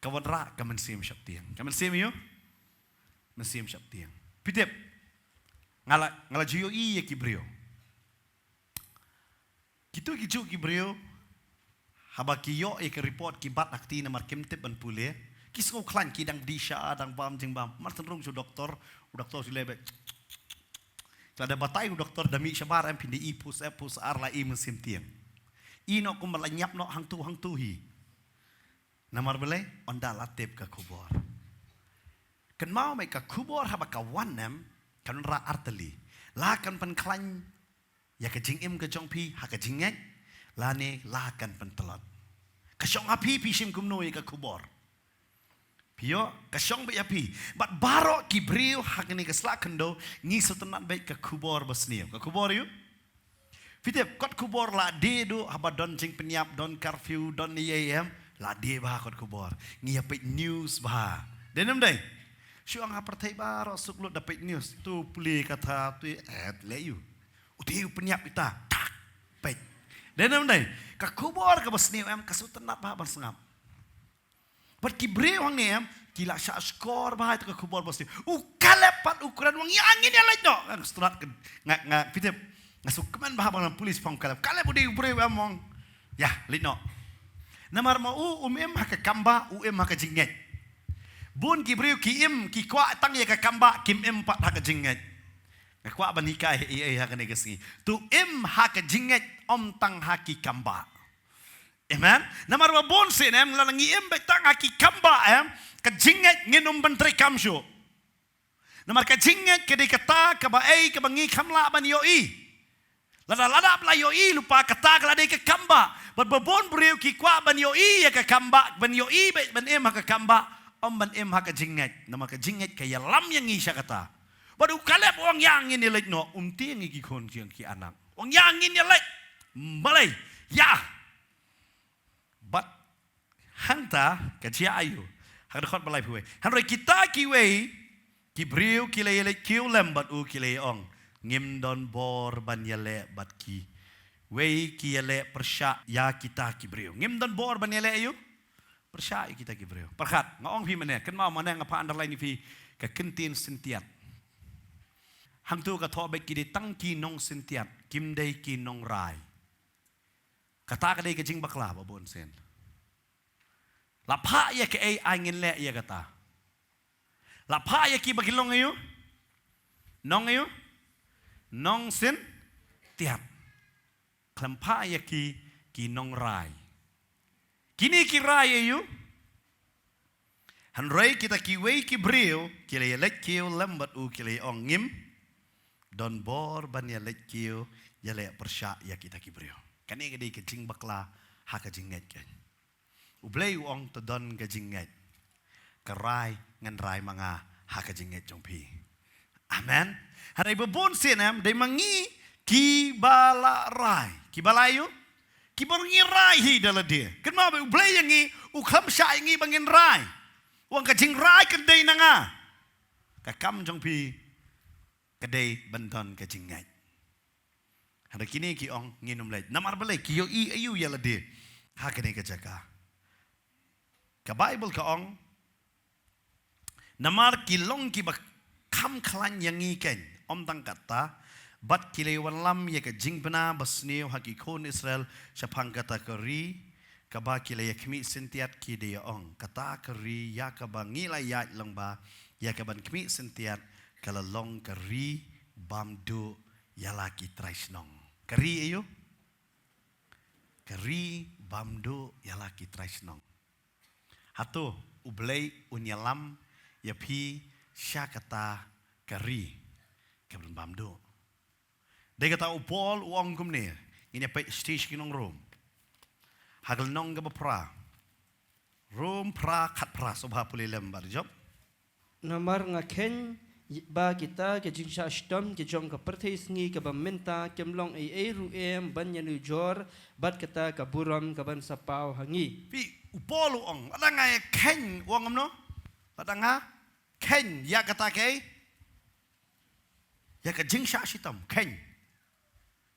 ka wanrah ka mynsiem shaptieng. Ka mynsiem ïa u? Mynsiem shaptieng. Phi tip, nga la, nga la ju ïohi ïa ki briew. Kito kijuh ki briew, haba ki ïoh ïa ka report ki bat ha kti namar kim tip ban pule. Ki sngew khlaiñ, ki dang dih sha, dang bam jingbam. Mar shu rung sha u doktor, u doktor shu leh beit. Lada batai u doktor da mih shabar em, phin da i pus, eh, pus ar la i mynsiem tieng. I noh kumba la ñiap noh hangtu hangtu hi. Namar balei? Ynda la tip ka khubor. Kynmaw, mei, ka khubor haba ka wan em, kan wanrah artylli. La kan pynkhlaiñ ïa ka jingim ka jong phi ha ka jingngeit, lane la kan pyntlot. Ka shong ha phi, phi shim kumno ïa ka khubor. Phi ïoh, ka shong beit ha phi. Bad baroh ki briew ha kane ka sla khyndew ngi sngewtynnat beit ka khubor basniew. Ka khubor ïa u? Phi tip, kot khubor la die duh haba don jingpynïap, don curfew, don ïa em, la die bha kot khubor. Ngi ïa peit news bha. Dei ne ym dei? Shu ong ha pyrthei baroh suk lut da peit news. Tu pule kata, tu, eh, leh ïa u. U dei u pynïap ita. Tak. Peit. Dei ne ym dei? Ka khubor kaba sniew em, ka sngewtynnat bha ban sngap. Bad ki briew hangne em, ki la shah shkor bha ïa ka khubor basniew. U Kaleb pat u kren, u ong ïa ngin ïaleit noh. Nga strat, nga, nga, phi tip, nga sngewkmen bha ban pule shaphang u Kaleb. Kaleb u dei u briew em, u ong ïa leit noh. Namar ma u um im ha ka kambah, u im ha ka jingngeit. Bun ki briew ki im, ki kwah tang ïa ka kambah, kim im pat ha ka jingngeit. Nga kwah ban hikai ei ei ha kane ka sngi. To im ha ka jingngeit, ym tang ha ki kambah. Amen. Namar ba bun sien em, lada ngi im beit tang ha ki kambah em, ka jingngeit ngin ym pyntreikam shuh. Namar ka jingngeit ka dei kata kaba ei, kaba ngi kham lah ban ïohi. Lada, lada la ïohi lypa, kata ka la dei ka kambah. Bad ba bun briew ki kwah ban ïohi ïa ka kambah, ban ïohi beit, ban im ha ka kambah, ym ban im ha ka jingngeit. Namar ka jingngeit ka ïalam ïa ngi sha kata. Bad u Kaleb u ong ïa ngin ïaleit noh, um tieng ïa ki khun jong ki anak. U ong ïa ngin ïaleit. Balei? Ïa. Bad hangta ka jia aïu? Ha ka dkhot ba laiphew wei. Hynrei kita kiwei ki briew ki la ïaleit kiew lem bad u, ki la ong, ngim don bor ban ïaleh bad ki. Wei ki ïaleh pyrshah ïa kita ki briew. Ngim don bor ban ïaleh aïu? Pyrshah ïa kita ki briew. Pyrkhat, nga ong phi mynne, kynmaw mynne nga phah underline ïa phi ka kyntien syntiat. Hangtu ka thoh beit ki dei tang ki nongsyntiat, kim dei ki nongrai. Kata ka dei ka jingbakla ba bun sien. La phah ïa kaei ai ngin leh ïa kata. La phah ïa ki ba ki long aïu? Nong aïu? Nongsyntiat. Khlem phah ïa ki, ki nongrai. Kine ki rai aïu? Hynrei kita kiwei ki briew ki la ïaleit kiew lem bad u, ki la ong, ngim don bor ban ïaleit kiew ïaleh pyrshah ïa kita ki briew. Kane ka dei ka jingbakla ha ka jingngeit ka. U Blei u ong to don ka jingngeit. Ka rai ngan rai ma nga ha ka jingngeit jong phi. Amen. Hynrei ba bun sien em, dei ma ngi kiba la rai. Kiba la ïoh? Kiba ngi rai hi da lade. Kynmaw ba U Blei ïa ngi, u kham shah ïa ngi ba ngin rai. U ong ka jingrai kan dei na nga. Ka kam jong phi ka dei ban don ka jingngeit. Hynrei kine ki ong ngin ym leit. Namar balei ki ïohi aïu ïa lade ha kane ka jaka. Ka Baibl ka ong, namar ki long kiba kham khlaiñ ïa ngi keiñ, ym tang katta, bad ki la ïa wanlam ïa ka jingbna basniew ha ki khun Israel shaphang kata ka ri, kaba ki la ïa khmih syntiat, ki da ïa ong, kata ka ri ïa kaba ngi la ïaid lyngba ïa kaban khmih syntiat, ka la long ka ri bam duh ïa la ki trai shnong. Ka ri aïu? Ka ri bam duh ïa la ki trai shnong. Hato U Blei un ïalam ïa phi sha kata ka ri kaban bam duh? Dei kata u Paul u ong kumne, ngin ïa peit sha ki nong Rom. Ha ka lynnong kaba phra. Rom phra khatphra, sngewbha pule lem bad jop. Namar nga kheiñ ba kita ki jingshah shitom ki jong ka pyrthei sngi kaba mynta kim long ei ei ruh em ban ïanujor bad kata ka burom kaban sa paw ha ngi. Phi, u Paul u ong, lada nga ïa kheiñ, u ong kumno? Lada nga kheiñ ïa kata ka ei? Ïa ka jingshah shitom, kheiñ.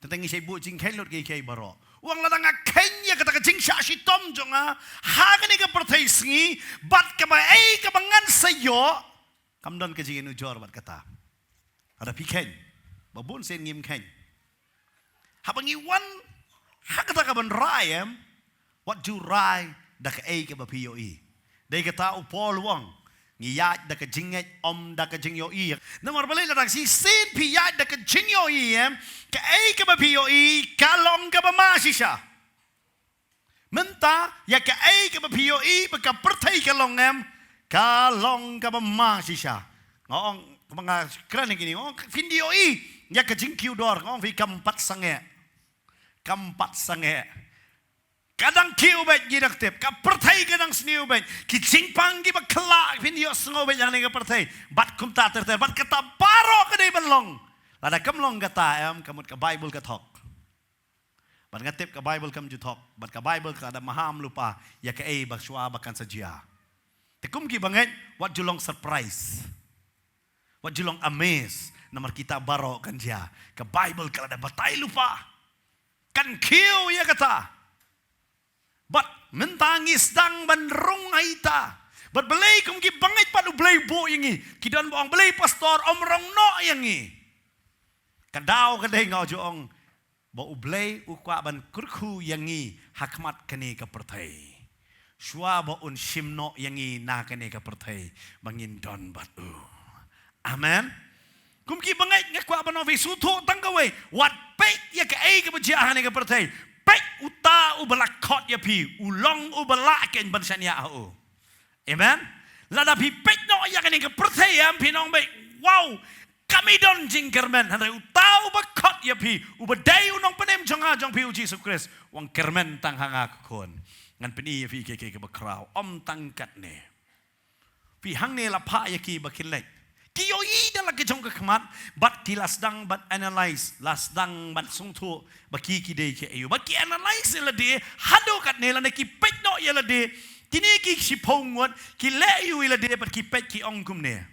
Tang ngi shait buh jingkheiñ lut kiei kiei baroh. U ong lada nga kheiñ ïa kata ka jingshah shitom jong nga ha kane ka pyrthei sngi, bad kaba ei kaba ngan sa ïoh, kam don ka jingïanujor bad kata. Lada phi kheiñ, ba bun sien ngim kheiñ. Haba ngi wan ha kata kaban rai em, wat ju rai da kaei kaba phi ïohi. Dei kata u Paul u ong, ngi ïaid da ka jingngeit, ym da ka jingïohi. Namar balei? Lada shisien phi ïaid da ka jingïohi em, kaei kaba phi ïohi ka long kaba ma shisha. Mynta ïa kaei kaba phi ïohi ba ka pyrthei ka long em, ka long kaba ma shisha. Nga ong, kumba nga kren ïa kine, nga ong phin da ïohi ïa ka jingkiew dor, nga ong phi, kam pat sangeh. Kam pat sangeh. Ka dang kiew beit, ngi dang tip, ka pyrthei ka dang sniew beit. Ki jingpang kiba khlaiñ phin ïohsngew beit ïa kane ka pyrthei. Bad kumta ter ter, bad kata baroh ka dei ban long. Lada kam long kata em, ka mut ka Baibl ka thok. Bad nga tip ka Baibl kam ju thok, bad ka Baibl ka da maham lypa ïa kaei ba shuwa ba kan sa jia. Te kum ki bangeit, wat ju long surprise. Wat ju long amaze, namar kita baroh kan jia. Ka Baibl ka la da batai lypa. Kan kiew ïa kata. Bad mynta ngi sdang ban rung ha ita. Bad balei kum ki bangeit pat U Blei buh ïa ngi? Ki don ba ong, balei pastor ym rung noh ïa ngi? Ka daw ka dei, nga ju ong, ba U Blei u kwah ban kyrkhu ïa ngi ha khmat kane ka pyrthei, shuwa ba un shim noh ïa ngi na kane ka pyrthei ba ngin don bad u. Amen. Kum ki bangeit, nga kwah ban ong phi, sngewthuh tang kawei, wat peit ïa kaei kaba jia ha kane ka pyrthei. Peit uta uba la khot ïa phi, u long uba lah keiñ ban shaniah ha u. Amen. Lada phi peit noh ïa kane ka pyrthei em, phin ong beit, wow, kam i don jingkyrmen. Hynrei uta uba khot ïa phi, uba dei u nongpynim jong nga jong phi, U Jisu Khrist, u ong, kyrmen tang ha nga ko khun. Ngan pyni ïa phi kiei kiei kiba khraw. Ym tang katne. Phi, hangne la phah ïa ki ba kin leit. Ki ïohi da la ki jong ka khmat, bad ki la sdang ban analyse, la sdang ban sngewthuh ba ki ki dei ki aïu. Bad ki analyse ïa lade haduh katne, lane ki peit noh ïa lade. Kine ki shiphew ngut, ki leh aïu ïa lade, bad ki peit, ki ong kumne.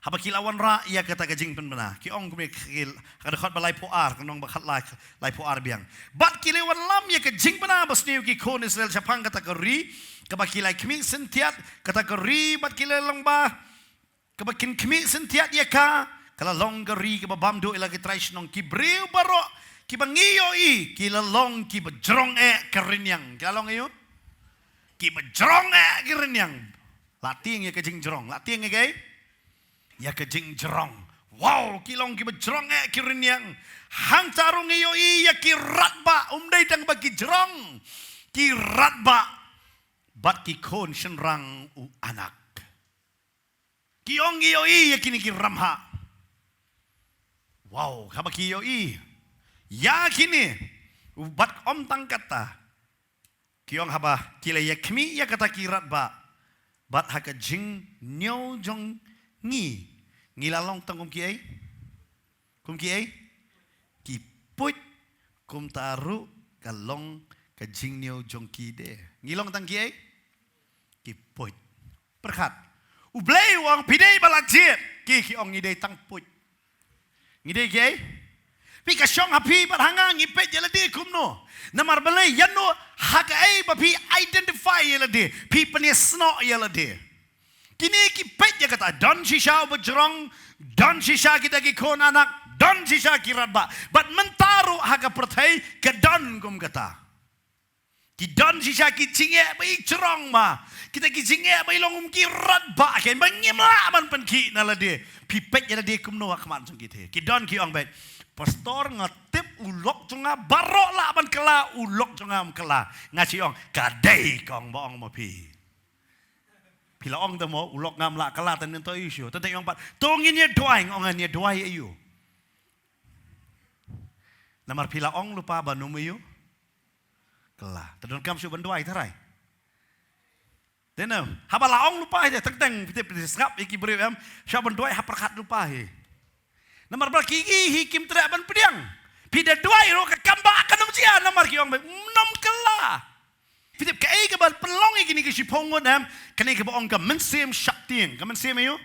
Haba ki la wanrah ïa kata ka jingpynbna, ki ong kumne, ki, ka dkhot ba laiphew ar, ka lynnong ba khatlai, laiphew ar biang. Bad ki la wanlam ïa ka jingbna basniew ki khun Israel shaphang kata ka ri kaba ki la khmih syntiat, kata ka ri bad ki la long ba kaba kin khmih syntiat ïa ka, ka la long ka ri kaba bam duh ïa la ki trai shnong. Ki briew baroh kiba ngi ïohi, ki la long kiba jrong eh ka rynïeng. Ki la long aïu? Kiba jrong eh ka rynïeng. La tieng ïa ka jingjrong. La tieng ïa kaei? Ïa ka jingjrong. Wow, ki long kiba jrong eh ka rynïeng. Hangta ruh ngi ïohi ïa ki radbah, ym dei tang ba ki jrong. Ki radbah bad ki khun shynrang u Anak. Ki ong ngi ïohi ïa kine ki ramhah. Wow, haba ki ïohi ïa kine, Bad ym tang katta. Ki ong haba ki la ïakhmih ïa kata ki radbah, bad ha ka jingniew jong ngi, ngi la long tang kum ki ei? Kum ki ei? Ki puit. Kumta ruh ka long ka jingniew jong ki de. Ngi long tang ki ei? Ki puit. Pyrkhat. U Blei u ong phi dei ba la jied. Ki, ki ong ngi dei tang puit. Ngi dei ki ei? Phi, ka shong ha phi bad ha nga, ngi peit ïa lade kumno. Namar balei? Ïano, ha kaei ba phi identify ïa lade, phi pynïasnoh ïa lade? Kine ki peit ïa kata, don shisha uba jrong, don shisha kita ki khun anak, don shisha ki radbah. Bad mynta ruh ha ka pyrthei ka don kum kata. Ki don shisha ki jingeh ba i jrong ma. Kita ki jingeh ba i long kum ki radbah, ken ba ngim lah ban pynkhih na lade. Phi peit ïa lade kumno ha khmat jong ki te. Ki don ki ong beit, "Pastor, nga tip u lok jong nga baroh lah ban kylla, u lok jong nga ym kylla." Nga shu ong, "Ka dei," kong, ba ong ma phi. Phi la ong te mo, "U lok ngam lah kylla, tang nangta ïa shu." Tang te ong pat, "To ngin ïa duwai," nga ong, "Ngin ïa duwai ïa u." Namar phi la ong lypa ba nym ïa u kylla. Te donkam shuh ban duwai tharai. Te na, haba la ong lypa hi te, teng teng, phi tip, phi sngap ïa ki briew em, shuh ban duwai ha pyrkhat lypa hi. Namar ba ki, ki hi kim treh ban pdiang. Phi da duwai ruh ka kam ba ka nym jia, namar ki ong ba nym kylla. Phi tip kaei kaba pynlong ïa kine ki shiphew ngut em, kane kaba ong ka mynsiem sheptieng, ka mynsiem ïa u.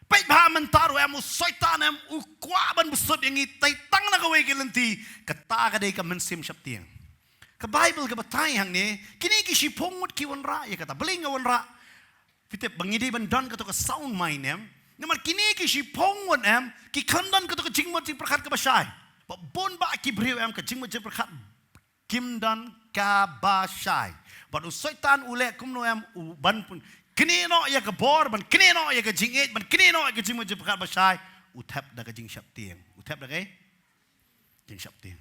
Peit bha mynta ruh em, u Soitan em u kwah ban bsut ïa ngi, tai tang na kawei ka lynti, kata ka dei ka mynsiem sheptieng. Ka Baibl ka batai hangne, kine ki shiphew ngut ki wanrah ïa kata. Balei nga wanrah? Phi tip ba ngi dei ban don kato ka sound mind em. Namar kine ki shiphew ngut em, ki khlem don kato ka jingmut jingpyrkhat kaba shai. Ba bun ba ki briew em, ka jingmut jingpyrkhat kim don kaba shai. Bad u Soitan u leh kumno em, u ban pyn-, knieh noh ïa ka bor, ban knieh noh ïa ka jingïeit, ban knieh noh ïa ka jingmut jingpyrkhat ba shai. U thep da ka jingsheptieng. U thep da kaei? Jingsheptieng.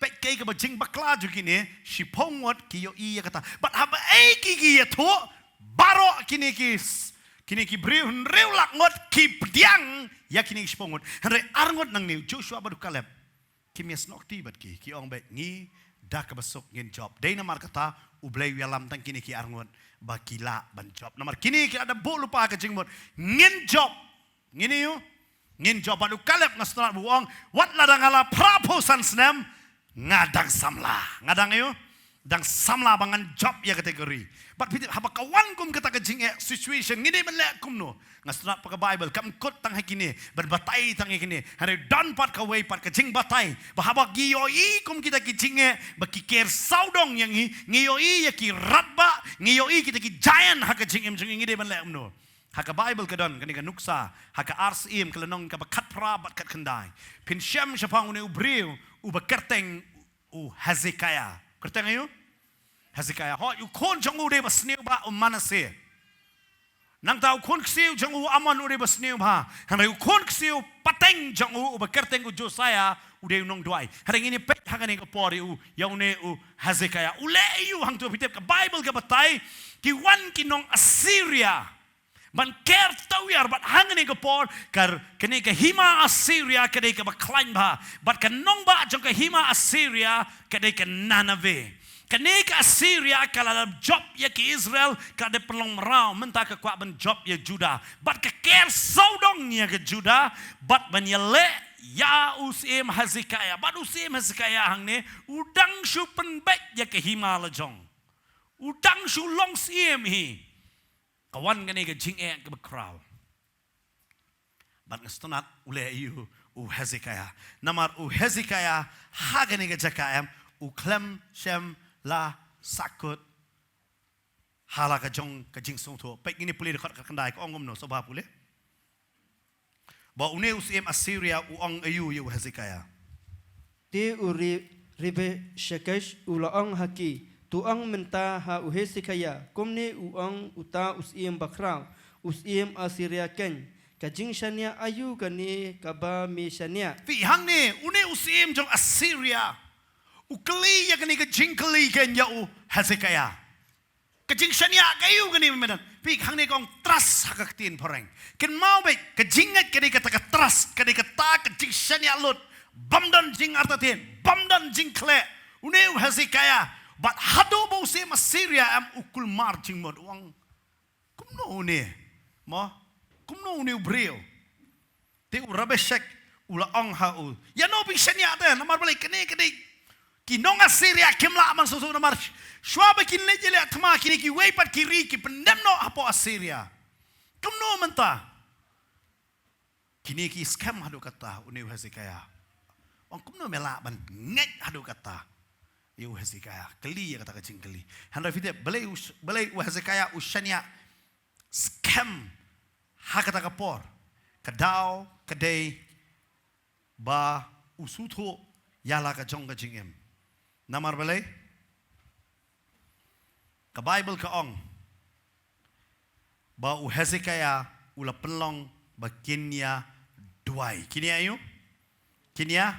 Peit kaei kaba jingbakla jong kine shiphew ngut, ki ïohi ïa kata. Bad haba ei ki, ki ïathuh, baroh kine ki s-, kine ki briew hynriew lak ngut ki pdiang ïa kine ki shiphew ngut. Hynrei ar ngut nangne, u Joshua bad u Kaleb, kim ïasnoh kti bad ki, ki ong beit, ngi da kaba suk ngin jop. Dei namar kata U Blei u ïalam tang kine ki ar ngut ba ki lah ban jop. Namar kine ki la da buh lypa ka jingmut, ngin jop. Ngin ïa u, ngin jop. Bad u Kaleb, nga sngewtynnat ba u ong, wat lada nga la phra phew san snem, nga dang samla. Nga dang ïa u, dang samla ba ngan jop ïa kata ka ri. Bad phi tip, haba ka wan kum kata ka jingeh, situation, ngi dei ban leh kumno? Nga sngewtynnat ba ka Baibl kam kut tang ha kine, ban batai tang ha kine. Hynrei don pat kawei pat ka jingbatai ba haba ngi ïohi kum kita ki jingeh ba ki ker sawdong ïa ngi, ngi ïohi ïa ki radbah, ngi ïohi kita ki giant ha ka jingim jong ngi, ngi dei ban leh kumno? Ha ka Baibl ka don kane ka nuksa, ha ka Ar Syiem ka lynnong kaba khatphra bad khatkhyndai. Phin shem shaphang une u briew uba kyrteng u Hezekiah. Kyrteng aïu? Hezekiah. Hooid, u khun jong u dei ba sniew bha, u Manasseh. Nangta u khun ksiew jong u Amon u dei ba sniew bha. Hynrei u khun ksiew pateng jong u uba kyrteng u Josiah u dei u nongduwai. Hynrei ngin ïa peit ha kane ka por ïa u, ïa une u Hezekiah. U leh aïu hangto? Phi tip, ka Baibl ka batai, ki wan ki nong Assyria ban ker tawiar bad ha kane ka por, kane ka hima Assyria ka dei kaba khlaiñ bha. Bad ka nongbah jong ka hima Assyria ka dei ka Nineveh. Kane ka Assyria ka la dep jop ïa ki Israel, ka dep pynlong mraw, mynta ka kwah ban jop ïa Judah. Bad ka ker sawdong ïa ka Judah, bad ban ïaleh ïa u Syiem Hezekiah. Bad u Syiem Hezekiah hangne, u dang shu pynbeit ïa ka hima la jong. U dang shu long syiem hi. Ka wan kane ka jingeh kaba khraw. Bad nga sngewtynnat u leh aïu u Hezekiah. Namar u Hezekiah ha kane ka jaka em, u khlem shym la sahkut ha la ka jong ka jingsngewthuh. Peit ngin ïa pule dkhot khatkhyndai, ka ong kumno, sngewbha pule. Ba une u syiem Assyria u ong aïu ïa u Hezekiah? Te u Re-, Rebeshakeh u la ong ha ki, to ong mynta ha u Hezekiah, kumne u ong uta u syiem bakhraw, u syiem Assyria keiñ, ka jingshaniah aïu kane kaba me shaniah? Phi, hangne une u syiem jong Assyria u kylli ïa kane ka jingkylli keiñ ïa u Hezekiah. Ka jingshaniah ka aïu kane, me don? Phi, hangne ka ong trust ha ka ktien phareng. Kynmaw beit, ka jingngeit ka dei kata ka trust, ka dei kata ka jingshaniah lut. Bym don jingartatien, bym don jingkhleh. Une u Hezekiah, bad haduh ba u syiem Assyria em u kulmar jingmut, u ong, kumno une, mo, kumno une u briew. Te u Rabshakeh u la ong ha u, ïano phi shaniah te, namar balei kane ka dei, ki nong Assyria kim lah ban sngewthuh namar shuwa ba kin leit ïaleh thma kine kiwei pat ki ri ki pyndem noh hapoh Assyria. Kumno mynta? Kine ki skhem haduh katta, une u Hezekiah. Ong kumno me lah ban ngeit haduh katta. Ïa u Hezekiah, kylli ïa kata ka jingkylli. Hynrei phi tip, balei u, balei u Hezekiah u shaniah skhem ha kata ka por. Ka daw ka dei ba u sngewthuh ïa la ka jong ka jingim. Namar balei? Ka Baibl ka ong ba u Hezekiah u la pynlong ba kin ïa duwai. Kin ïa ïu? Kin ïa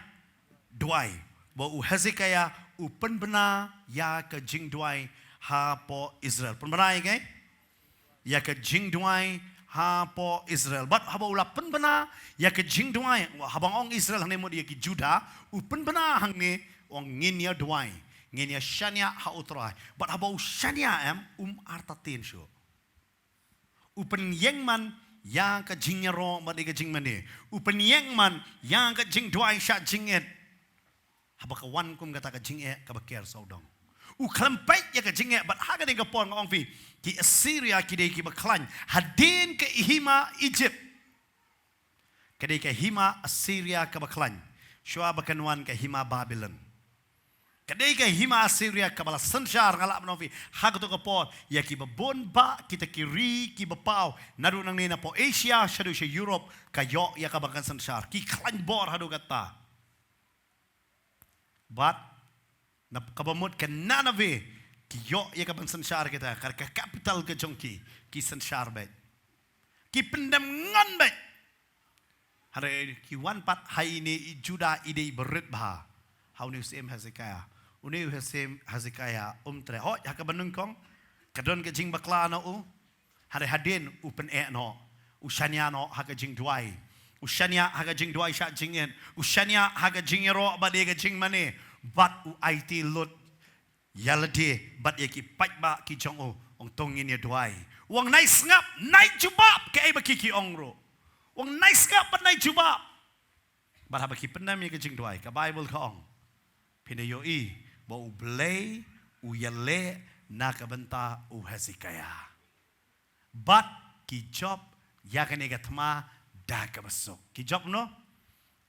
duwai. Ba u Hezekiah u pynbna ïa ka jingduwai hapoh Israel. Pynbna ïa ka, ïa ka jingduwai hapoh Israel. Bad haba u la pynbna ïa ka jingduwai, haba nga ong Israel hangne mut ïa ki Judah, u pynbna hangne, u ong ngin ïa duwai, ngin ïa shaniah ha u Trai. Bad haba u shaniah em, um artatien shuh. U pynïeng man ïa ka jingïaroh bad ïa ka jingmane. U pynïeng man ïa ka jingduwai sha jingngeit. Haba ka wan kum kata ka jingeh kaba ker sawdong. U khlem peit ïa ka jingeh bad ha kane ka por nga ong phi, ki Assyria ki dei kiba khlaiñ. Hadien ka hima Egypt, ka dei ka hima Assyria kaba khlaiñ. Shuwa ba kan wan ka hima Babylon, ka dei ka hima Assyria kaba la synshar, nga lah ban ong phi, ha kato ka por ïa kiba bun bah kita ki ri kiba paw, naduh nangne napoh Asia shaduh sha Europe, ka ïoh ïa kaba kan synshar. Ki khlaiñ bor haduh katta. Bad na kaba mut ka Nineveh, ki ïoh ïa ka ban synshar kita, ka, ka capital ka jong ki, ki synshar beit. Ki pyndem ngon beit. Hynrei ki wan pat ha ine i Judah i dei i barit bha. Ha une u syiem Hezekiah. Une u syiem Hezekiah um treh. Hooid, ha kaba nyngkong ka don ka jingbakla na u. Hynrei hadien u pyneh noh, u shaniah noh ha ka jingduwai. U shaniah ha ka jingduwai sha jingngeit. U shaniah ha ka jingïaroh bad ïa ka jingmane. Bad u aiti lut ïa lade bad ïa ki paidbah ki jong u, ong to ngin ïa duwai. U ong nai sngap, nai jubab kaei ba ki ki ong ruh. U ong nai sngap bad nai jubab. Bad haba ki pyndem ïa ka jingduwai, ka Baibl ka ong, phin ïohi ba U Blei u ïaleh na ka bynta u Hezekiah. Bad ki jop ïa kane ka thma da kaba suk. Ki jop no?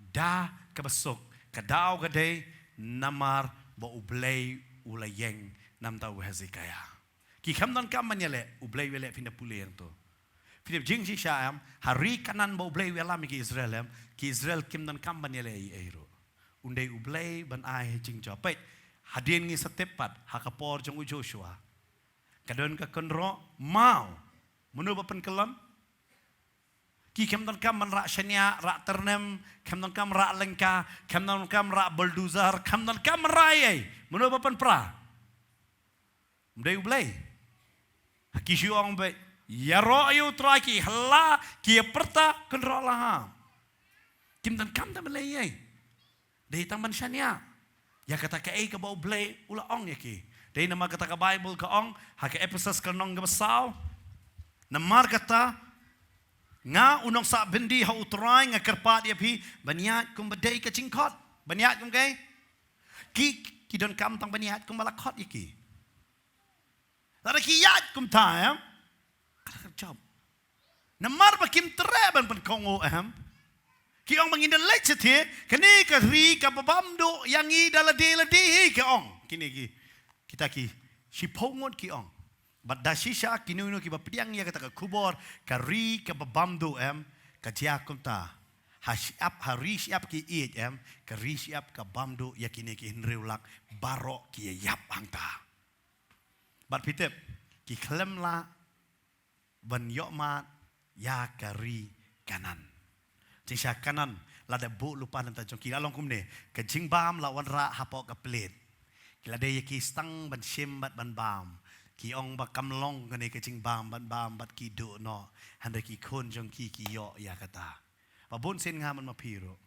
Da kaba suk. Ka daw ka dei namar ba U Blei u la ïeng na bynta u Hezekiah. Ki khlem donkam ban ïaleh, U Blei u ïaleh, phin da pule hangto. Phi tip jingshisha em, ha ri Kanaan ba U Blei u ïalam ïa ki Israel em, ki Israel kim donkam ban ïaleh ei ei ruh. Un dei U Blei ban ai jingjop. Peit, hadien ngi sa tip pat, ha ka por jong u Joshua, ka don ka kynroh maw. Mano ba pynkyllon? Ki khlem donkam ban rah shaniah, rah tyrnem, khlem donkam rah lyngka, khlem donkam rah bulldozer, khlem donkam rah ei ei. Mano ba pynpra? Ym dei U Blei. Ha ki shu ong beit, ïaroh ïa U Trai, ki hla, ki ïa pyrta kynroh laham. Kim donkam tang ban leh ei ei. Dei tang ban shaniah ïa kata kaei kaba U Blei u la ong ïa ki. Dei namar kata ka Baibl ka ong ha ka Ephesus ka lynnong kaba saw, namar kata nga u nongsah byndi ha U Trai nga kyrpad ïa phi ban ïaid kumba dei ka jingkhot. Ban ïaid kum kaei? Ki, ki donkam tang ban ïaid kumba la khot ïa ki. Lada ki ïaid kumta em, ka la jop. Namar ba kim treh ban pynkohnguh em, ki ong ba ngin da leit shathie, kane ka ri kaba bam duh ïa ngi da lade lade hi, ki ong. Kine ki, kita ki shiphew ngut ki ong. Bad da shisha kino kino kiba pdiang ïa kata ka khubor, ka ri kaba bam duh em, ka jia kumta. Ha shyiap, ha ri shyiap ki ïeit em, ka ri shyiap ka bam duh ïa kine ki hynriew lak baroh ki ïa ïap hangta. Bad phi tip, ki khlem lah ban ïoh mad ïa ka ri Kanaan. Jingshisha Kanaan, lada buh lypa na bynta jong ki, la long kumne, ka jingbam la wanrah hapoh ka plate. Ki la dei ïa ki stang ban shim bad ban bam. Ki ong ba kam long kane ka jingbam ban bam bad ki duh noh. Hynrei ki khun jong ki ki ïoh ïa kata. Ba bun sien nga man ma phi ruh.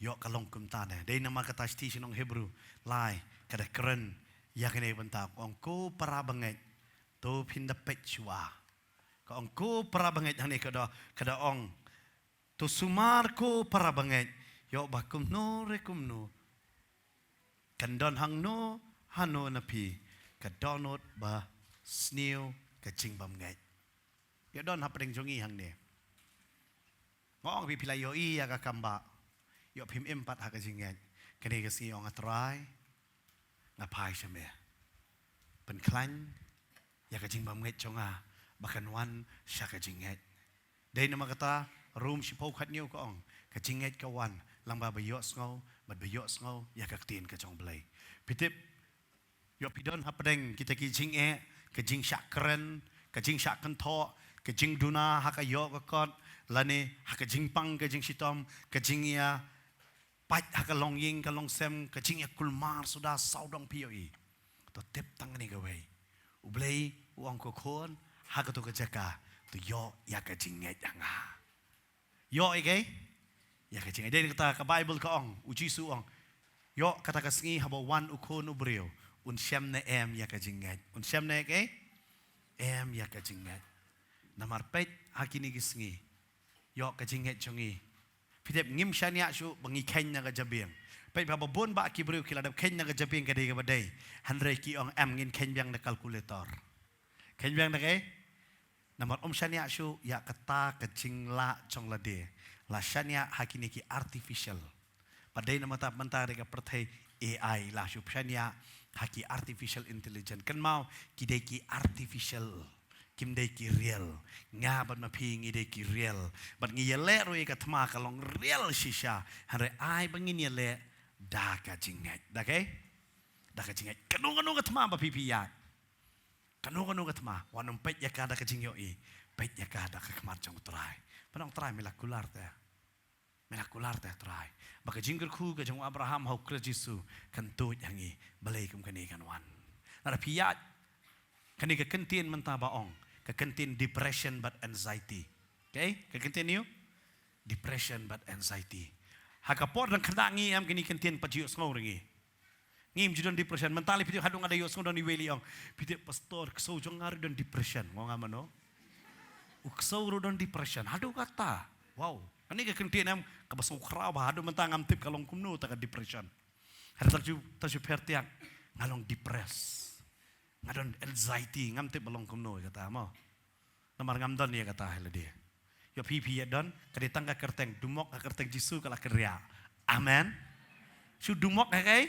Ïoh ka long kumta ne. Dei namar kata shithi sha ki nong Hebru lai ka da kren ïa kane ka bynta, ka ong ko para bangeit, to phin da peit shuwa. Ka ong ko para bangeit hangne ka da, ka da ong, to sumar ko para bangeit, ïoh ba kumno re kumno kan don hangno hano na phi ka dohnud ba sniew ka jingbymngeit. Ïoh don hapdeng jong ngi hangne. Nga ong phi, phi la ïohi ïa ka kam ba ïoh phim im pat ha ka jingngeit. Kane ka sngi ong, A Trai, nga phai sha me. Pynkhlaiñ ïa ka jingbymngeit jong nga ba kan wan sha ka jingngeit. Dei namar kata Rom shiphew khatñiew ka ong, ka jingngeit ka wan lyngba ba ïohsngew bad ba ïohsngew ïa ka ktien ka jong U Blei. Phi tip, ïoh phi don hapdeng kita ki jingeh, ka jingshah kren, ka jingshah kynthoh, ka jingduna ha ka ïoh ka kot, lane ha ka jingpang ka jingshitom, ka jingïa pait ha ka longïing ka longsem, ka jingïa kulmar suda, sawdong phi ïohi. To tip tang kane kawei. U Blei u ong, ko khun, ha kato ka jaka to ïoh ïa ka jingngeit ha nga. Ïoh ïa kaei? Ïa ka jingngeit. Dei na kata ka Baibl ka ong, U Jisu u ong, ïoh kata ka sngi haba wan U Khun u briew, un shem ne em ïa ka jingngeit? Un shem ne kaei? Em ïa ka jingngeit. Namar peit ha kine ki sngi, ïoh ka jingngeit jong ngi, phi tip, ngim shaniah shuh ba ngi kheiñ na ka jabieng. Peit, ba bun bah ki briew ki la dep kheiñ na ka jabieng ka dei kaba dei. Hynrei ki ong, em, ngin kheiñ biang na calculator. Kheiñ biang na kaei? Namar ym shaniah shuh ïa kata ka jinglah jong lade. La shaniah ha kine ki artificial. Bad dei namar kata mynta dei ka pyrthei A I, la shu shaniah ha ki artificial intelligence. Kynmaw, ki dei ki artificial, kim dei ki real. Nga bad ma phi ngi dei ki real. Bad ngi ïaleh ruh ïa ka thma ka long real shisha. Hynrei ai ba ngin ïaleh da ka jingngeit. Da kaei? Da ka jingngeit. Kano kano ka thma ba phi phi ïaid, kano kano ka thma, wat nym peit ïa ka da ka jingïohi. Peit ïa ka da ka khmat jong U Trai. Pynong, Trai, me la kular te. Me la kular te, Trai, ba ka jingkyrkhu ka jong u Abraham ha U Khrist Jisu kan tuid ha ngi. Balei kum kane kan wan? Lada phi ïaid kane ka kyntien mynta ba ong, ka kyntien depression bad anxiety. Okay? Ka kyntien aïu? Depression bad anxiety. Ha ka por dang khynnah ngi, em, kine ki kyntien pat ju ïohsngew ruh ngi. Ngim ju don depression. Mynta lei phi tip, haduh nga da ïohsngew don iwei lei ong, phi tip, Pastor, ksew jong nga ruh don depression. Nga ong, nga mano? U ksew ruh don depression. Haduh kata. Wow. Kane ka kyntien, em, kaba sngewkhraw bha. Haduh mynta ngam tip ka long kumno kata ka depression. Haduh tang ju, tang ju pher tiak, nga long depressed. Nga don anxiety, ngam tip ba long kumno ïa kata, mo. Namar ngam don ïa kata ha lade. Ïoh phi phi ïa don, ka dei tang ka kyrteng, dumok ha kyrteng Jisu ka la kynriah. Amen. Shu dumok ha kaei?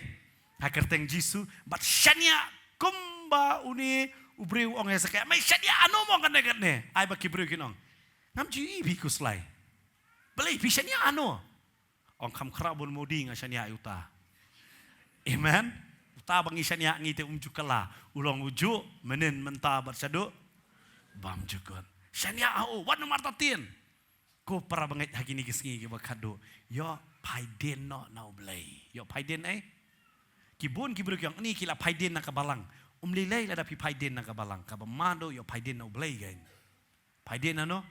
Ha kyrteng Jisu, bad shaniah kumba une u briew u ong ïa Sakai. Me shaniah ano mo kane kane? Ai ba ki briew kin ong, ngam ju ïohi phi khuslai. Balei phi shaniah ano? Ong, kham khraw bun Modi, nga shaniah ïa uta. Amen. Uta ba ngi shaniah ngi te um ju kylla. U long u juh mynnin mynta bad shaduh bymjukut. Shaniah ha u, wat nym artatien. Ko para bangeit, ha kine ki sngi kiba khadduh, ïoh phaidien noh na U Blei. Ïoh phaidien, eh? Ki bun ki briew ki ong, ni ki la phaidien na ka balang. Um lei lei lada phi phaidien na ka balang. Kaba mano, ïoh phaidien na U Blei, kan. Phaidien nano?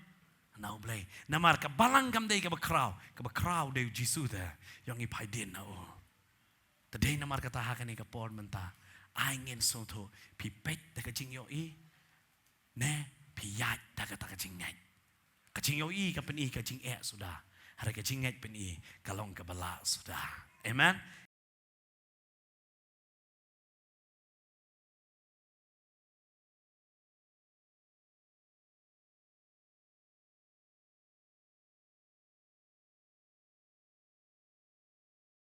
Na U Blei. Namar ka balang kam dei kaba khraw, kaba khraw dei U Jisu te. Ïoh ngi phaidien na u. Te dei namar kata ha kane ka por mynta, ai ngin sngewthuh, phi peit da ka jingïohi, ne phi ïaid da kata ka jingngeit. Ka jingïohi ka pyni ka jingeh suda. Hynrei ka jingngeit pyni ka long kaba lah suda. Amen.